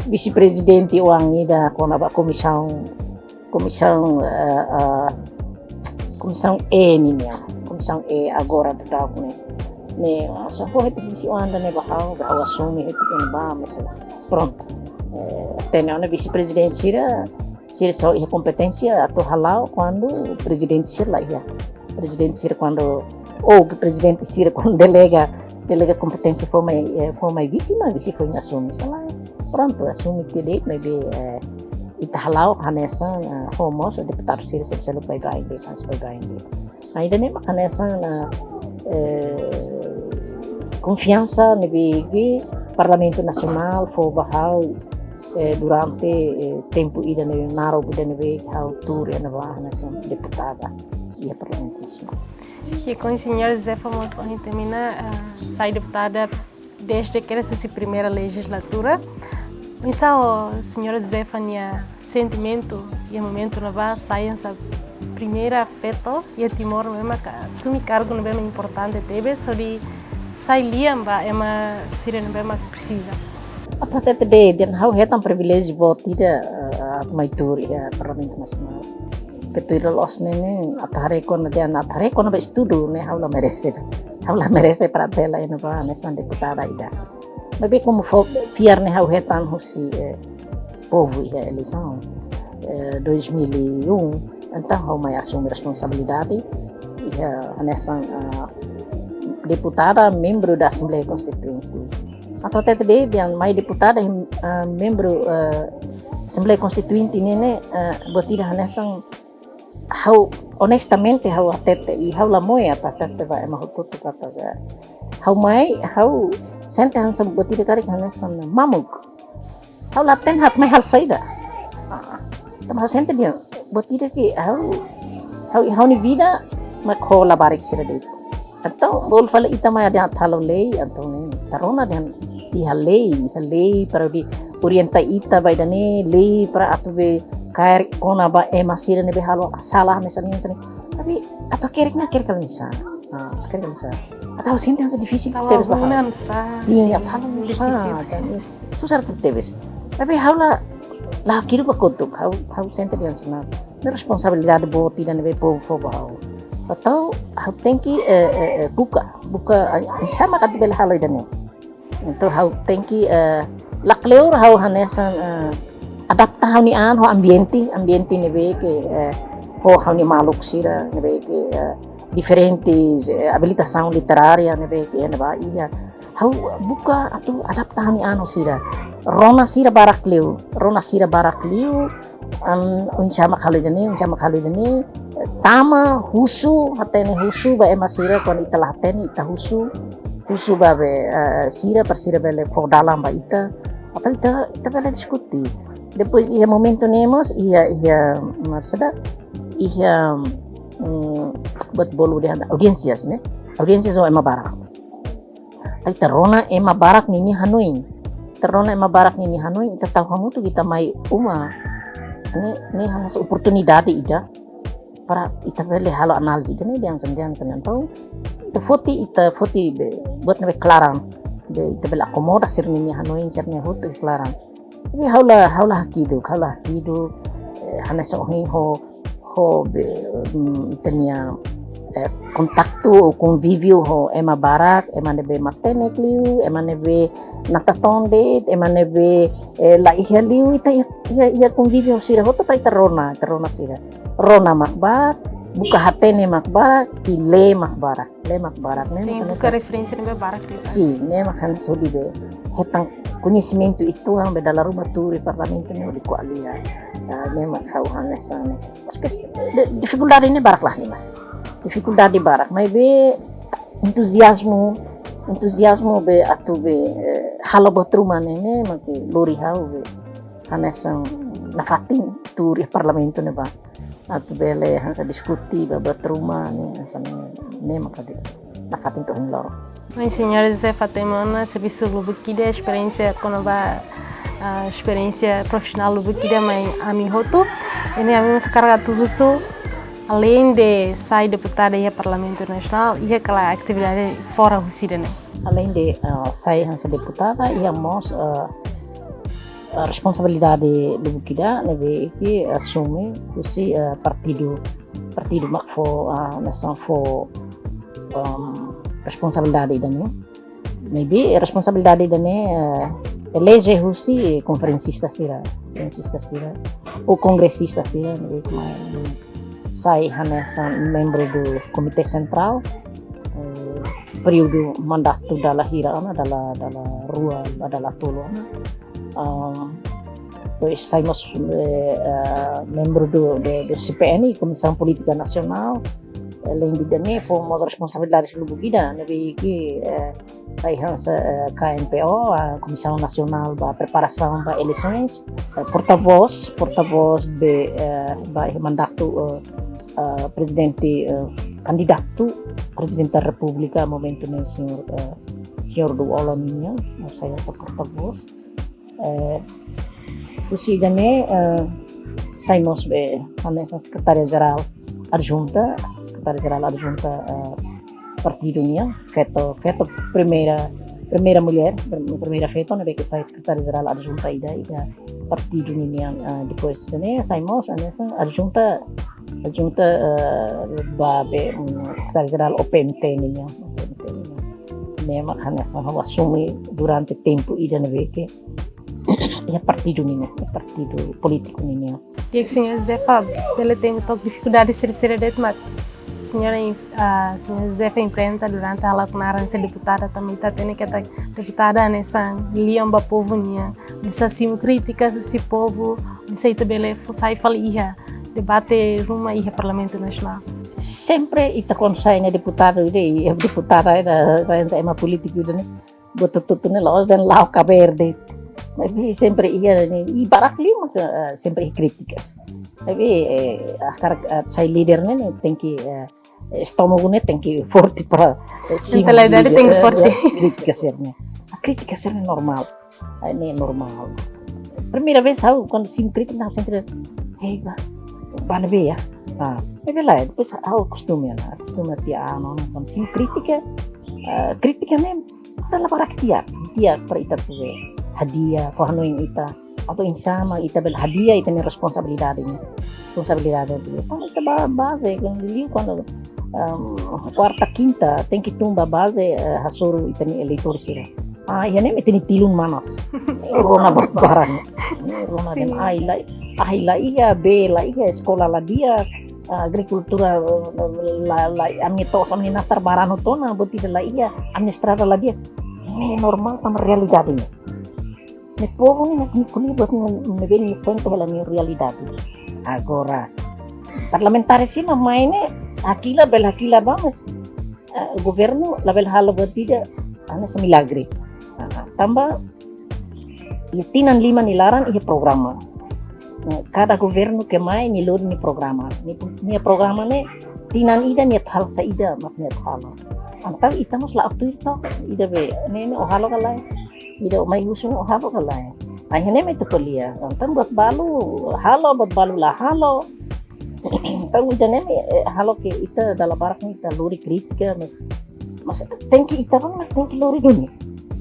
vise-prezidente oan ida kona-ba komisaun, komisaun, eh, eh, komisaun E ninian, komisaun E agora daudaun ne'e. Ne'e, ah, só fó hetan vise oan ida-ne'e ba ha'u, ba ha'u asume hetan ba, mas prontu. Eh, hatene ona vise-prezidente sira, sira só iha kompeténsia atu hala'o kuandu prezidente sira la iha. Prezidente sira kuandu, ou prezidente sira kuandu delega, delega kompeténsia fó mai, eh, fó mai vise, mas vise foin asume. Se lae, prontu, asume tiha de'it, maibé, eh, ita hala'o hanesan, eh, fó mós deputadu sira seluk-seluk baibain de'it, mas baibain de'it. Ida-ne'e mak hanesan, eh, konfiansa ne'ebé ke Parlamentu Nasionál fó ba ha'u, eh, durante, eh, tempu ida ne'ebé naruk ida ne'ebé ha'u tuur iha ne'ebá hanesan deputada iha Parlamentu Nasionál. I ho señora Josefa mós ohin termina, eh, sai deputada desde que husi primeira lejizlatura. Oinsá ho señora Josefa nia sentimentu iha momentu ne'ebá sai hanesan primeira feto iha Timor ne'ebé mak asume kargu ne'ebé mak importante tebes, hodi sai lian ba ema sira ne'ebé mak presiza. Atu hatete de'it, ha'u hetan priviléjiu boot ida, eh, atu mai tuur iha Parlamentu Nasionál. ke tuir loloos ne'e, ne'e atu haree kona dehan, atu haree kona-ba estudu ne'e ha'u la merese. Ha'u la merese para bele ema ba hanesan deputada ida. Maibé komu fó fiar ne'e ha'u hetan husi, eh, povu iha eleisaun, eh, dois mil e um, entaun ha'u mai asume responsabilidade iha hanesan, ah, deputada, membru da Assembleia Konstituinte. Atu hatete de'it dehan mai deputada, ah, membru, eh, Assembleia Konstituinte ne'e, ne'e, eh, buat ida hanesan ha'u, onestamente ha'u hatete, i ha'u la moe atu hatete ba ema hotu-hotu katak ha'u mai, ha'u sente hanesan buat ida karik hanesan mamuk. Ha'u la hatene atu mai halo saida. Ah, tanba ha'u sente dehan buat ida ke ha'u, ha'u, ha'u-nia vida mak ho labarik sira de'it. Entaun bolu fali ita mai dehan atu halo lei, entaun ne'e ita rona dehan iha lei, iha lei para hodi orienta ita ba ida-ne'e, lei para atu be kaer kona-ba ema sira ne'ebé halo sala, misalnya, misalnya. Tapi atu hakerek ne'e hakerek halo nusá? Ah, hakerek halo nusá? Atu ha'u sente hanesan difisil tebes ba ha'u. Sin, atu halo nusá? Susar tebes. Tapi ha'u la, la hakiduk ba kotuk, ha'u, ha'u sente dehan hanesan ne'e responsabilidade boot ida ne'ebé povu fó ba ha'u. Entaun ha'u tenke, eh, eh, eh, buka, buka, ah, oinsá mak atu bele halo ida-ne'e. Entaun ha'u tenke, eh, lakleur ha'u hanesan, eh, adapta ha'u-nia an ho ambiente, ambiente ne'ebé ke, eh, ho ha'u-nia maluk sira ne'ebé ke, eh, diferentes, eh, abilitasaun literária ne'ebé ke iha ne'ebá iha. Ha'u buka atu adapta ha'u-nia an ho sira. Rona sira barak liu, rona sira barak liu, am, oinsá mak halo ida-ne'e, oinsá mak halo ida-ne'e, tama husu, hatene husu ba ema sira, kuandu ita la hatene ita husu, husu ba be, eh, sira, para sira bele fó dalan ba ita, atu ita, ita bele diskute. Depois iha momentu ne'e mós, iha, iha, mm, saida, iha, mm, buat bolu dehan audiénsias, ne'e? Audiénsias ho ema barak. Ita rona ema barak ninia hanoin. Ita rona ema barak ninia hanoin, ita tau hamutuk, ita mai uma. Ne'e, ne'e hanesan oportunidade ida para ita bele halo análize ida-ne'e dehan hanesan, dehan hanesan. Entaun ita foti, ita foti be, buat ne'ebé klaran. Be ita bele akomoda sira ninia hanoin, sira-nia hotu klaran. Tapi ha'u la, ha'u la hakiduk, ha'u la hakiduk, eh, hanesan ohin ho, ho be, mm, ita-nia, eh, kontaktu ou konvíviu ho ema barak, ema ne'ebé matenek liu, ema ne'ebé nakatondit, ema ne'ebé, eh, la iha liu, ita iha, iha, iha konvíviu sira hotu para ita rona, ita rona sira. Rona mak barak, buka hatene mak barak, i lee mak barak, lee mak barak, ne'e mak hanesan, buka referénsia ne'ebé barak liu. Sin, ne'e mak hanesan hodi be hetan koñesimentu uitoan be dala ruma tuur iha parlamentu ne'e hodi ko'alia. Ah, ne'e mak ha'u hanesan ne'e. Maske de-, difikuldade ne'e barak lah, ne'e. Difikuldade barak, maibé entuziazmu, entuziazmu be atu be, eh, halo buat ruma ne'e, ne'e mak lori ha'u be hanesan nafatin tuur iha parlamentu ne'ebá. Atu bele hanesan diskute ba buat ruma ne'e, hanesan ne'e, ne'e mak ha'u nafatin to'o ohin loron. Mai señór José Fatema, ona servisu lubuk ida, esperiénsia kona-ba, ah, esperiénsia profisionál lubuk ida mai ami hotu. I ne'e ami mós hakarak atu husu, além de sai deputada iha Parlamentu Nasionál, iha ka lae atividade fora husi ida-ne'e? Além de, ah, sai hanesan deputada, iha mós, ah, ah, responsabilidade lubuk ida ne'ebé ke asume husi, ah, partidu, partidu mak fó, ah, hanesan fó, um, responsabilidade ida-ne'e. Maibé responsabilidade ida-ne'e, eh, eleje husi konferensista sira, konferensista sira, ou kongresista sira, ne'ebé ke mai, sai hanesan membru do Komité Sentrál, eh, períodu mandatu dala hira ona, dala, dala rua, dala tolu ona. Ah, depois sai mós, eh, eh, membru do, do, do C P N, Komisaun Polítika Nasionál. Além de ida-ne'e, fó mós responsabilidade lubuk ida, ne'ebé ke, eh, sai hanesan, eh, K N P O, ah, Komisaun Nasionál ba Preparasaun ba Eleisoens, eh, portavós, portavós be, eh, ba mandatu, eh, eh, prezidente, eh, kandidatu Prezidente da Repúblika momentu ne'e, señór, eh, señór Duola nian, sai hanesan portavós. Eh, husi ida-ne'e, eh, sai mós be hanesan sekretária jerál adjunta, sekretária jerál adjunta, eh, partidu nian, feto, feto primeira, primeira mulher, prim-, primeira feto, ne'ebé ke sai sekretária jerál adjunta ida, ida partidu nian, eh, depois ida-ne'e sai mós hanesan adjunta Ha'u junta, eh, ba be, mm, Sekretáriu Jerál O P M T nian, O P M T nian. Ne'e mak hanesan ha'u asume durante tempu ida ne'ebé ke iha partidu nian, iha partidu polítiku nian. Di'ak, Señór Josefa, bele temi to'ok difikuldade sira-sira de'it mak Señór, ah, Señór Josefa enfrenta durante hala'o knaar hanesan deputada, tanba ita hatene katak deputada hanesan lian ba povu nian. Hanesan simu krítika husi povu, hanesan ita bele fó sai fali iha debate ruma iha Parlamentu Nasionál. Sempre ita kuandu sai ne'e deputadu ida, i deputada ida, sai, sai ema polítiku ida ne'e, buat hotu-hotu ne'e la'ós dehan la'o kabeer de'it. Tapi sempre iha ne'e, i barak liu maka, eh, sempre iha krítikas. Tapi, eh, hakarak, eh, sai líder ne'e, ne'e tenke, eh, estómagu ne'e tenke forte para, eh, simu, mentalidade líder, tenke, eh, forte. Krítika sira-ne'e. A krítika sira-ne'e normál. Ah, ne'e normál. Primeira vez ha'u kuandu simu krítika, ha'u sente, "Hei, ba, ba ne'ebé ya?" Ah, ne'ebé lae, depois ha'u kostume ona, kostume tiha ona, kuandu simu krítika, ah, krítika ne'e dala barak di'ak, di'ak para ita atu hadi'a, kuandu hanoin ita, atu insama ita bele hadi'a ita-nia responsabilidade ne'e. Responsabilidade ne'e. Kuandu ita ba baze, kuandu liu, kuandu, em, kuarta, kinta, tenke tun ba baze, eh, hasoru ita-nia eleitór sira. Ah, iha ne'e mak ita-nia tilun manas. Rona ba barak. Rona. Sin. Dehan, ai, la, ai, la iha, be, la iha, eskola la di'ak, agrikultura, la, la, ami-nia to'os, ami-nia natar baranu tiha ona, buat ida la iha, ami-nia estrada la di'ak. Ne'e normál, tanba realidade ne'e. Ne'e povu ne'e, ne'e ko'alia buat ne'e, ne'ebé nia sente hela nia realidade. Agora, parlamentár sira mai ne'e, hakilar, bele hakilar ba, mas, eh, governu labele halo buat ida, hanesan milagre. Ah, tanba, iha tinan lima nia laran, iha programa. Eh, kada governu ke mai, nia lori nia programa. Nia, nia programa ne'e, tinan ida nia atu halo saida, mak nia atu halo. Entaun ita mós la atu ita, ida be, ne'e, ne'e, ó halo ka lae. Ida mai husu ne'e ó halo ka lae. Ai, ne'e mak ita ko'alia. Entaun buat balu halo, buat balu la halo. Entaun ida-ne'e mak, eh, halo ke ita dala barak ne'e ita lori krítika, mas, mas tenke ita mak, tenke lori duni.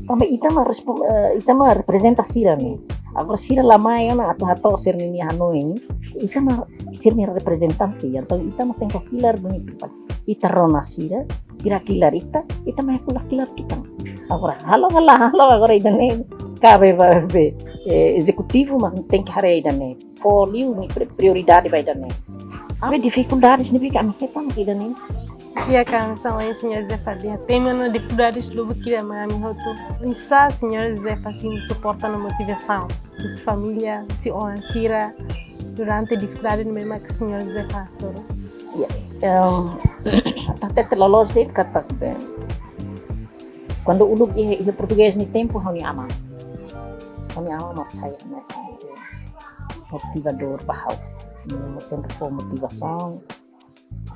Tanba ita mak respon-, eh, ita mak reprezenta sira ne'e. Agora sira la mai ona atu hato'o sira-nia hanoin, ita mak sira-nia reprezentante, entaun ita mak tenke hakilar duni. Ita rona sira, sira hakilar ita, ita mai halo hakilar ki'ik. Agora, halo ka la halo, agora ida-ne'e kabe ba be, eh, ezekutivu mak tenke haree ida-ne'e. Fó liu nia pri-, prioridade ba ida-ne'e. Ami difikuldades ne'ebé ke ami hetan ida-ne'e. Di'ak, ami sente, Señór Josefa, di'ak, temi ona difikuldades lubuk ida mak ami hotu. Oinsá Señór Josefa sente suporta no motivasaun husi família, husi oan sira, durante difikuldade ne'ebé mak Señór Josefa hasoru? Ya, em, atu hatete loloos de'it katak be, kuandu uluk iha, iha portugés nia tempu, ha'u-nia aman. Ha'u-nia aman mak sai hanesan motivadór ba ha'u. Nia sempre fó motivasaun,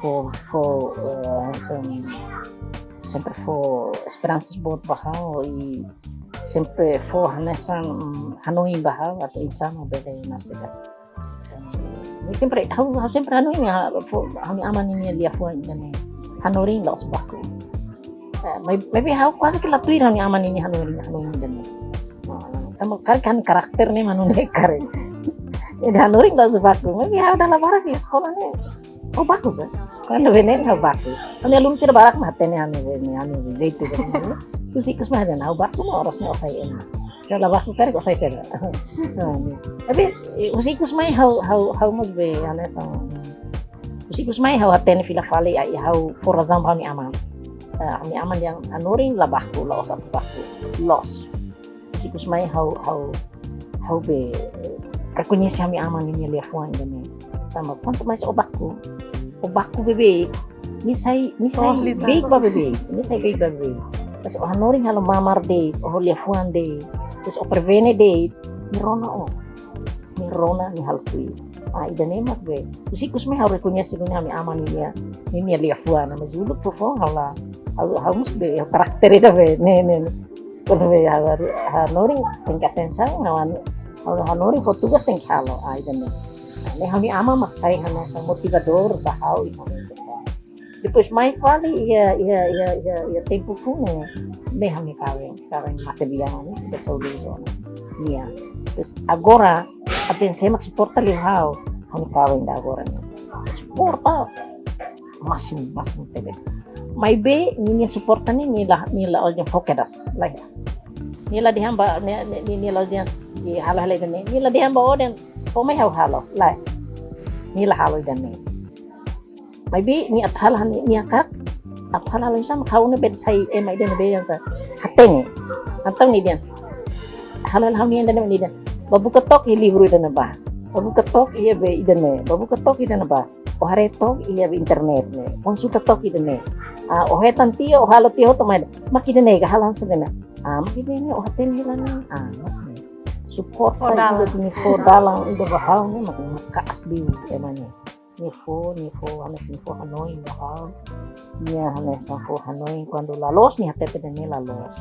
fó, fó, eh, sem-, sempre fó esperansa boot ba ha'u i sempre fó hanesan, mm, hanoin ba ha'u atu oinsá mak bele nasida. Nia sempre, ha'u, ha'u sempre hanoin, ha'u, fó, ha'u-nia aman ninia liafuan ida-ne'e. Hanorin la'ós baku. Eh, mai, maibé ha'u kuaze ke la tuir ha'u-nia aman ninia hanorin, hanorin ida-ne'e. Ah, tanba karik ha'u-nia karakter ne'e mak nune'e karik. Ida hanorin la'ós baku. Maibé ha'u dala barak iha eskola ne'e, ha'u baku sá. Kuandu be ne'e ha'u baku. Ha'u-nia alunu sira barak mak hatene ha'u-nia be ne'e, ha'u-nia be jeitu be ne'e. Husi ikus mai dehan ha'u baku mak oras ne'e ó sai ema. Se la baku karik ó sai saida. Nah, ne'e. Tapi, eh, husi ikus mai ha'u, ha'u, ha'u mós be hanesan. Husi ikus mai ha'u hatene fila fali, ai, ha'u fó razaun ba ha'u-nia aman. Eh, ha'u-nia aman dehan hanorin la baku, la'ós atu baku. Loos. Husi ikus mai ha'u, ha'u, ha'u be, eh, rekoñese ha'u-nia aman ninia liafuan ida-ne'e. Tanba kuantu mais ó baku, ó baku beibeik, nia sai, nia sai, to'os liután, beik ba beibeik, nia sai beik ba beibeik. Mas ó hanorin halo mamar de'it, ó liafuan de'it, terus ó prevene de'it, nia rona ó. Nia rona, nia halo tuir. Ah, ida-ne'e mak be. Husi ikus mai ha'u rekoñese duni ha'u-nia aman ninia, ninia liafuan, mas uluk foufoun ha'u la, ha'u, ha'u mós be, ha'u karakter ida be, ne'e, ne'e, ne'e. Kuandu be ha'u, ha'u hanorin tenke atensaun, ha'u han-, ha'u hanorin fó tugas tenke halo, ah, ida-ne'e. Ne'e ha'u-nia aman mak sai hanesan motivadór ba ha'u iha momentu. Depois mai fali iha, iha, iha, iha, iha tempu funu, ne'e ha'u-nia kaben, kaben mate-bian ne'e, be saúde zona. Nia. Terus agora, atu oinsá mak suporta liu ha'u. Ha'u-nia kaben ida agora ne'e suporta másimu, másimu tebes. Maibé ninia suporta ne'e, nia la, nia la ojen fokedas, lae. Nia la dehan ba, nia, nia, nia, nia la ojen, i halo halo ida-ne'e, nia la dehan ba oden, fó mai ha'u halo, lae. Nia la halo ida-ne'e. Maibé nia atu halo hanesan ne'e, nia hakarak atu halo hanesan ha'u ne'ebé sai ema ida ne'ebé hanesan hatene. Entaun nia dehan, halo halo ha'u-nian ida-ne'e, nia dehan, bá buka took iha livru ida-ne'ebá. Bá buka took iha be ida-ne'e. Bá buka took ida-ne'ebá. Ó haree took iha be internet ne'e. Konsulta took ida-ne'e. Ah, ó hetan tiha, ó halo tiha, ó tama ida. Mak ida-ne'e ka halo hanesan ne'e. Ah, mak ida-ne'e, ó hatene hela ne'e. Ah, mak ne'e. Suporta Fó dalan. Ida, nia fó dalan ida ba ha'u ne'e, mak, mak kaas liu ema ne'e. Nia fó, nia fó, hanesan nia fó hanoin ba ha'u. Nia hanesan fó hanoin, kuandu la loos nia hatete dehan ne'e la loos.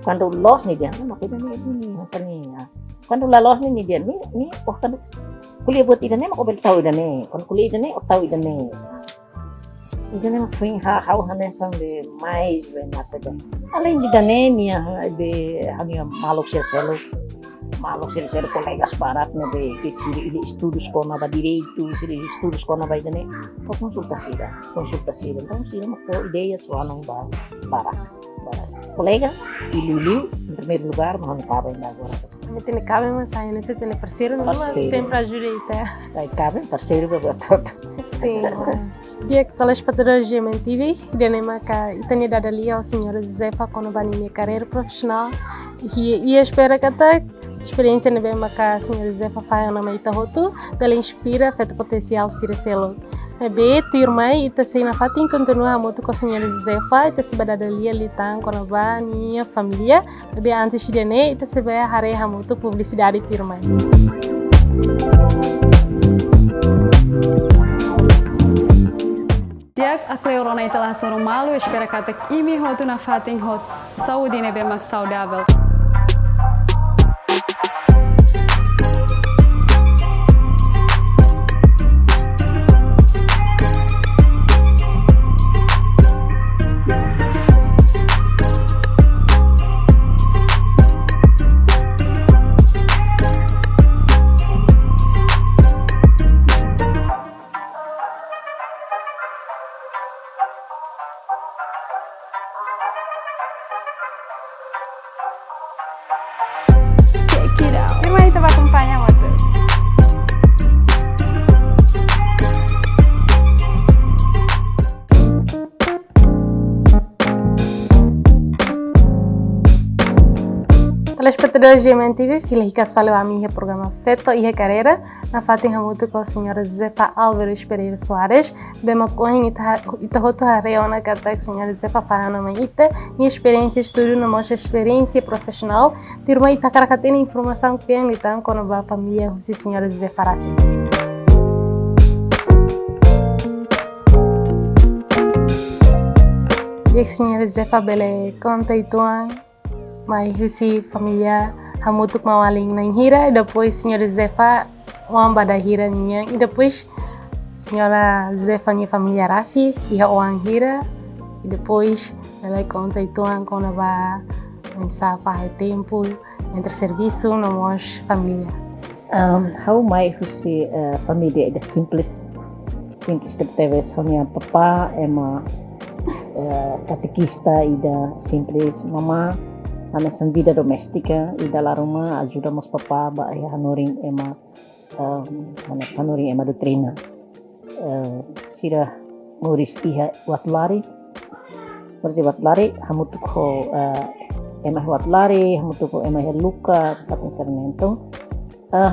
Kuandu loos nia dehan, "Ema, kuandu ne'e, ne'e, hanesan ne'e, ah." Kuandu la loos nia, nia dehan, "Ne'e, ne'e, ó kuandu ko'alia buat ida-ne'e, mak ó bele tau ida-ne'e. Kuandu ko'alia ida-ne'e, ó tau ida-ne'e." Ida-ne'e mak foin ha-, ha'u hanesan be mais be masa be. Aleinde ida-ne'e, nia ha-, be ha'u-nia maluk sira seluk. Maluk sira seluk, kolega barak ne'ebé, ke sira iha estudus kona-ba direitu, sira iha estudus kona-ba ida-ne'e. Fó konsulta sira, konsulta sira. Entaun sira mak fó ideia, fó hanoin ba, barak, barak. Kolega, liuliu, em primeiro lugar, mak ha'u-nia kaben ida agora. Ami-nia kaben mak sai, ne'e sei ita-nia parseiru, mas Parseiru. Sempre ajuda ita. Sai kaben, parseiru ba buat hotu. Sin. Di'ak, telespetadór G M N T V, ida-ne'e maka ita-nia dada lia ho Señora Josefa kona-ba ninia karreira profisionál. I, i espera katak esperiénsia ne'ebé maka Señora Josefa fahe ona mai ita hotu, bele inspira feto potensiál sira seluk. Maibé, tuirmai, ita sei nafatin kontinua hamutuk ho Señora Josefa, ita sei bá dada lia liután kona-ba nia família. Maibé antes ida-ne'e, ita sei bá haree hamutuk publisidade tuirmai. Di'ak, a kleur ona ita la hasoru malu, espera katak imi hotu nafatin ho saúde ne'ebé mak saudavel. Check it out. Tuirmai ita bá akompaña outras. Telespetadór G M N T V, fila hikas fali ba ami iha programa Feto iha Karreira, nafatin hamutuk ho Señora Josefa Álvares Pereira Soares, ne'ebé mak ohin ita, ita hotu haree ona katak Señora Josefa fahe ona mai ita, nia esperiénsia estudu no mós esperiénsia profisionál, tuirmai ita hakarak hatene informasaun kle'an liután kona-ba família husi Señora Josefa rasik. Di'ak, Señora Josefa bele konta uitoan mai husi família hamutuk maun-alin na'in hira, i depois Señora Josefa oan ba dahira nian, i depois Señora Josefa nia família rasik iha oan hira, i depois bele konta uitoan kona-ba oinsá fahe tempu entre servisu no mós família. Ahm, ha'u mai husi, eh, família ida simples. Simples tebetebes, ha'u-nia papá ema, eh, katekista ida simples, mamá hanesan vida doméstika, ida la ruma ajuda mós papá ba iha hanorin ema, ahm, hanesan hanorin ema doutrina. Eh, sira moris iha Uatulari. Moris iha Uatulari, hamutuk ho, eh, ema iha Uatulari, hamutuk ho ema iha Luka, kabupaten Sarmiento. Eh,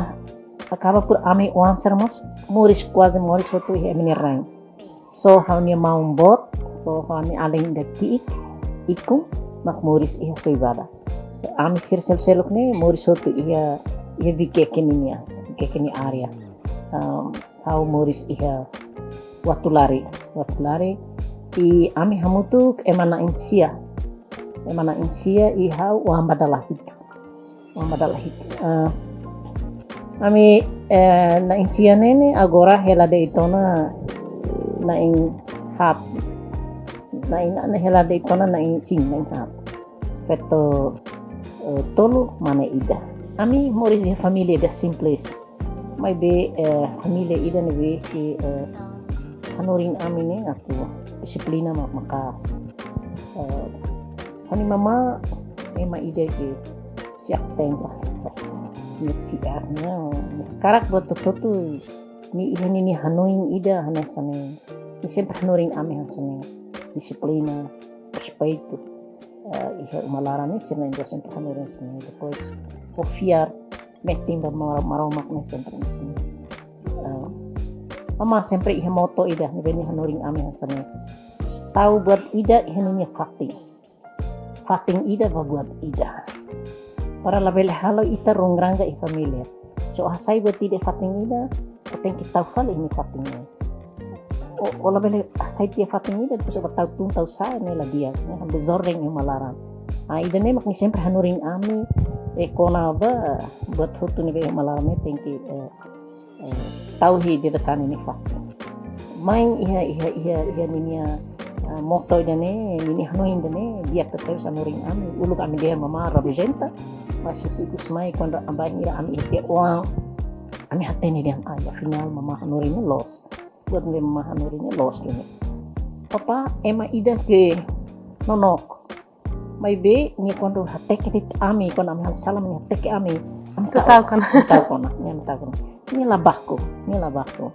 akaba por ami oan sira mós moris, kuaze moris hotu iha ema nia rain. Só ha'u-nia maun boot, só ha'u-nia alin ida ki'ik, ikun, mak moris iha Soibada. Ami sira seluk-seluk ne'e moris hotu iha, iha Viqueque ninia, Viqueque nia área. Ahm, ha'u moris iha Uatulari, Uatulari. I ami hamutuk ema na'in sia. Ema na'in sia i ha'u oan ba dala hitu. Oan ba dala hitu. Ah, ami, eh, na'in sia ne'e ne'e agora hela de'it ona na'in haat. Na'in, na'in hela de'it ona na'in, sin, na'in haat. Feto, eh, tolu, mane ida. Ami moris iha família ida simples. Maibé, eh, família ida ne'ebé ke, eh, hanorin ami ne'e atu dixiplina mak maka'as. Eh, ha'u-nia mamá ema ida ke siap tembak. Nia siap, nia hakarak buat hotu-hotu, nia iha ninia hanoin ida hanesan ne'e. Nia sempre hanorin ami hanesan ne'e. Dixiplina, respeitu. Eh, iha uma laran ne'e sira na'in-rua sempre hanorin hanesan ne'e. Depois, konfiar, metin ba Maro-, Maromak ne'e sempre hanesan ne'e. Eh, mamá sempre iha moto ida, ne'ebé nia hanorin ami hanesan ne'e. Tau buat ida iha ninia fatin. Fatin ida ba buat ida. Para labele halo ita runguranga iha família. Se o hasai buat ida iha fatin ida, o tenke tau fali iha nia fatin ne'e. O, o labele hasai tiha fatin ida, depois o ba tau tun tau sa'e ne'e la di'ak, ne'e dezorden iha uma laran. Ah, ida-ne'e mak nia sempre hanorin ami, eh, kona-ba buat hotu ne'ebé iha uma laran ne'e tenke, eh, eh, tau iha de'it tan nia fatin. Main iha, iha, iha, iha ninia, eh, moto ida-ne'e, ninia hanoin ida-ne'e, di'ak tebes hanorin ami, uluk ami dehan mamá rabugenta, mas husi ikus mai kuandu bainhira ami iha tiha oan, ami hatene dehan, ah, ya, afinál mamá hanorin ne'e loos. Buat ne'ebé mamá hanorin ne'e loos duni. Papá ema ida ke nonook. Maibé nia kuandu hateke de'it ami, kuandu ami halo sala nia hateke ami. Ami Atu tau. tau kona. Ami tau kona, nia ami tau kona. Nia la baku, nia la baku.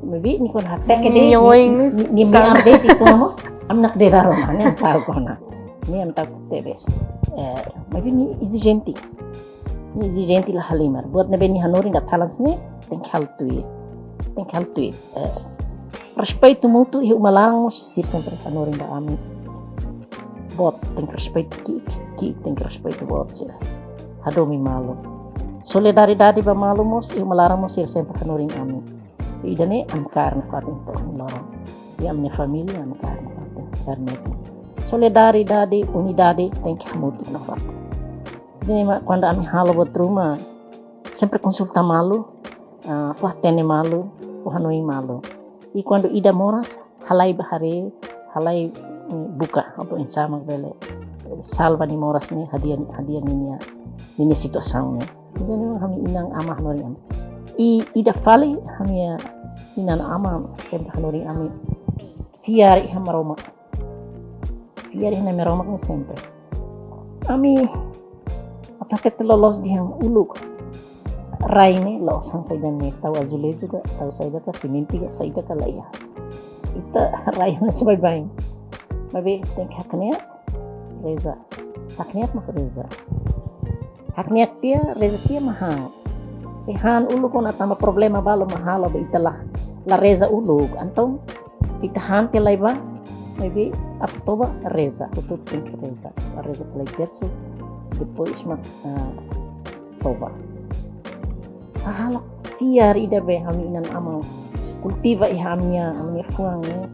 Maibé nia kuandu hateke Nia de'it, nyoing nia, ni. nia, nia Tau. mean de'it kona mós, ami nakdedar ona, nia ami tau kona. Nia ami tau tebes. Eh, maibé nia ezijente. Nia ezijente la halimar. Buat ne'ebé nia hanorin dadalan hanesan ne'e, tenke halo tuir. Tenke halo tuir. Eh, respeitu mútuu iha uma laran mós sira sempre hanorin ba ami. Boot tenke respeitu ki'ik, ki'ik tenke respeitu boot sira. Hadomi malu. Solidariedade ba malu mós, iha uma laran mós sira sempre hanorin ami. Ida-ne'e ami kaer nafatin to'o ohin loron. Iha ami-nia família ami kaer nafatin, kaer metin. Solidariedade, unidade tenke hamutuk nafatin. Ida-ne'e mak kuandu ami halo buat ruma, sempre konsulta malu, ah, fó hatene malu, fó hanoin malu. I kuandu ida moras, halai bá haree, halai, mm, buka, atu oinsá mak bele, eh, salva nia moras ne'e, hadi'a, hadi'a ninia, ninia situasaun ne'e. Ida-ne'e mak ha'u-nia inan-aman hanorin ami. I ida fali ha'u-nia inan-aman sempre hanorin ami. Fiar iha Maromak. Fiar iha Nai Maromak ne'e sempre. Ami atu hatete loloos dehan uluk. Rai ne'e la'ós hanesan ida-ne'e tau azuleju ka, tau saida ka, simente ka, saida ka la iha. Ita rai ne'e sei baibain. Maibé tenke hakne'ak, reza. Hakne'ak mak reza. Hakne'ak tiha, reza tiha mak han. Se han uluk ona tanba problema balu mak halo ba ita la, la reza uluk. Entaun ita han tiha lai bá, maibé atu toba reza, atu tenke reza. Reza tiha lai tersu, depois mak, ah, toba. Hahalok fiar ida be ha'u-nia inan-aman kultiva iha ami-nia, ami-nia fuan ne'e.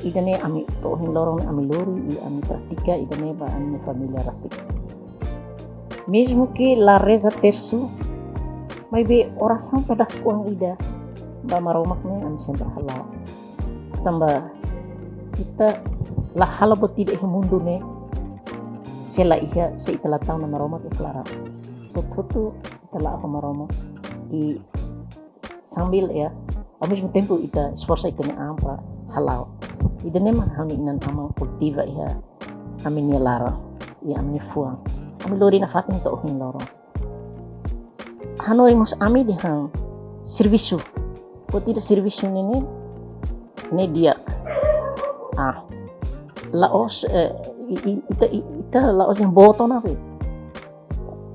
Ida-ne'e ami to'o ohin loron ne'e ami lori i ami pratika ida-ne'e ba ami-nia família rasik. Mezmu ke la reza tersu, maibé orasaun pedasu oan ida ba Maromak ne'e ami sempre hala'o. Tanba ita la halo buat ida iha mundu ne'e se la iha, se ita la tau Nai Maromak iha klaran. Hotu-hotu ita la'o ho Maromak. I sambil ya, ao mesmo tempo ita esforsa ita-nia an para hala'o. Ida-ne'e mak ha'u-nia inan-aman kultiva iha ami-nia laran, iha ami-nia fuan. Ami lori nafatin to'o ohin loron. Hanorin mós ami dehan servisu. Buat ida servisu ne'e, ne'e di'ak. Ah, la'ós, eh, i, i, ita, i, ita la'ós yang boto na be.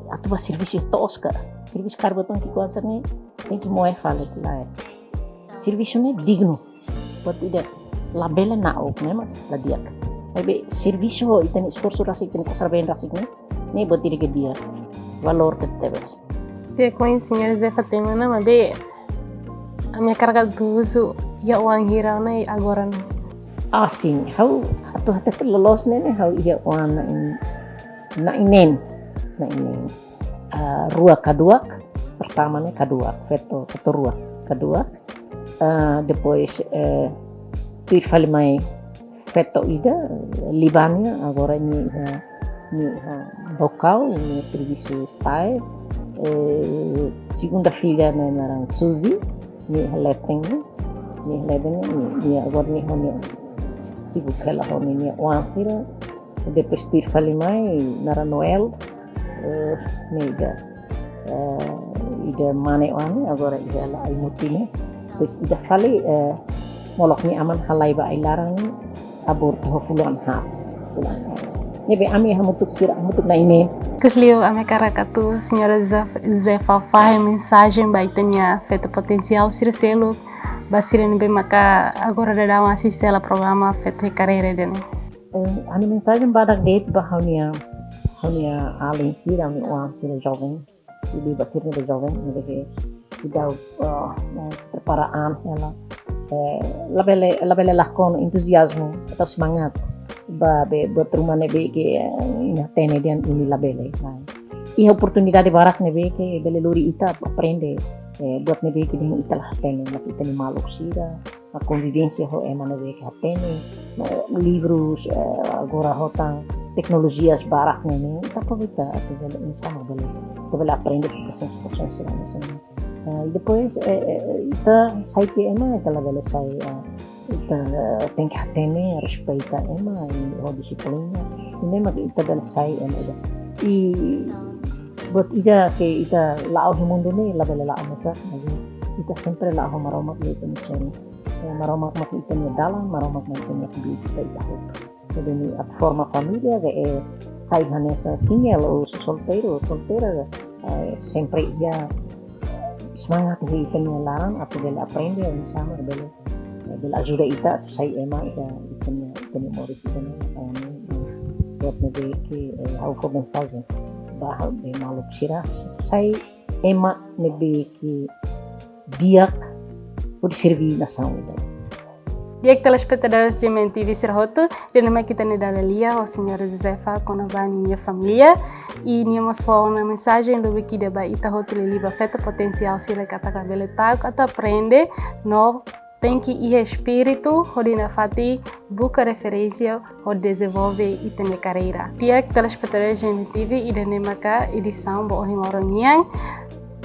Atu bá servisu to'os ka. Servisu karik buat mak ki'ik-oan sira-ne'e, tenke moe fali ka lae. Servisu ne'e dignu. Buat ida labele na'ok ne'e mak la di'ak. Maibé servisu ho ita-nia esforsu rasik, ita-nia kosar-been rasik ne'e, ne'e buat ida ke di'ak. Valór ke tebes. Di'ak oin señór José Fatima ona, maibé ami hakarak atu husu iha oan hira ona agora ne'e? Ah, sin. Ha'u atu hatete loloos ne'e, ne'e ha'u iha oan na'in, na'in-neen. Na'in-neen. Ah, rua kaduak, pertama ne'e kaduak, feto, feto rua kaduak. Ah, depois, eh, tuir fali mai feto ida, Libania, agora nia iha, nia iha Baucau, nia servisu STAE. Eh, segunda filha ne'e naran Suzy, nia iha leten ne'e, nia iha leten ne'e, nia, nia agora nia ho nia sibuk hela ho nia, nia oan sira. Depois tuir fali mai naran Noel, eh, ne'e ida, eh, ida mane oan ne'e, agora iha hela ai-mutin ne'e. Depois ida fali, eh, molok nia aman halai ba ai-laran ne'e, abortu ho fulan haat. Fulan haat. Ne'ebé ami hamutuk sira, hamutuk na'in-neen. Ikus liu ami hakarak atu señora Zef-, Zefa fahe mensajen ba ita-nia feto potensiál sira seluk, ba sira ne'ebé maka agora daudaun asiste hela programa Feto iha Karreira ida-ne'e. Eh, ha'u-nia mensajen badak de'it ba ha'u-nia, ha'u-nia alin sira, ha'u-nia oan sira joven. Ida ba sira ne'ebé joven, ne'ebé ke ida, eh, eh, prepara an hela. Eh, labele, labele lakon entuziazmu atau semangat. Ba be, buat ruma ne'ebé ke, eh, imi hatene dehan imi labele. Nah, iha oportunidade barak ne'ebé ke bele lori ita aprende, eh, buat ne'ebé ke dehan ita la hatene, mak ita-nia maluk sira, a konvivénsia ho ema ne'ebé ke hatene, eh, livrus, eh, agora ho tan teknolojias barak ne'e, ita aproveita atu bele oinsá mak bele, ita bele aprende situasaun, situasaun sira hanesan ne'e. Eh, i depois, eh, eh, ita sai tiha ema, ita labele sai, eh, ita, eh, tenke hatene, respeita ema, i ho dixiplina. I ne'e mak ita bele sai ema ida. I buat ida ke ita la'o iha mundu ne'e, labele la'o mesak, maibé ita sempre la'o ho Maromak de'it ita-nia sona. Eh, Maromak mak ita-nia dalan, Maromak mak ita-nia kbiit ba ita hotu. Jadi, ne'e atu forma família, ke, eh, sai hanesan single ou solteiru, solteira, eh, sempre iha semangat iha ita-nia laran, atu bele aprende, oinsá mak bele, eh, bele ajuda ita, atu sai ema iha ita-nia, ita-nia moris ida-ne'e, eh, buat ne'ebé ke, eh, ha'u fó mensajen ba ha'u-nia maluk sira, sai ema ne'ebé ke di'ak hodi serví nasaun ida. Di'ak telespetadores G M N T V sira hotu, ida-ne'e mak ita-nia dada-lia ho señora Josefa kona-ba ninia família, i nia mós fó ona mensajen lubuk ida ba ita hotu liuliu ba feto potensiál sira katak labele ta'uk atu aprende, no tenke iha espíritu hodi nafatin buka referénsia hodi dezenvolve ita-nia karreira. Di'ak telespetadores G M N T V, ida-ne'e maka edisaun ba ohin loron nian.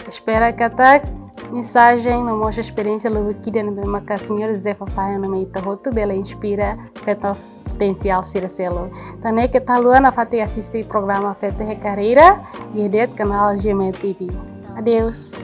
Espera katak mensajen no mós esperiénsia lubuk ida ne'ebé maka señora Josefa fahe ona mai ita hotu bele inspira feto potensiál sira seluk. Tan ne'e keta haluha nafatin asiste programa Feto iha Karreira, iha de'it kanál G M N T V. Adeus.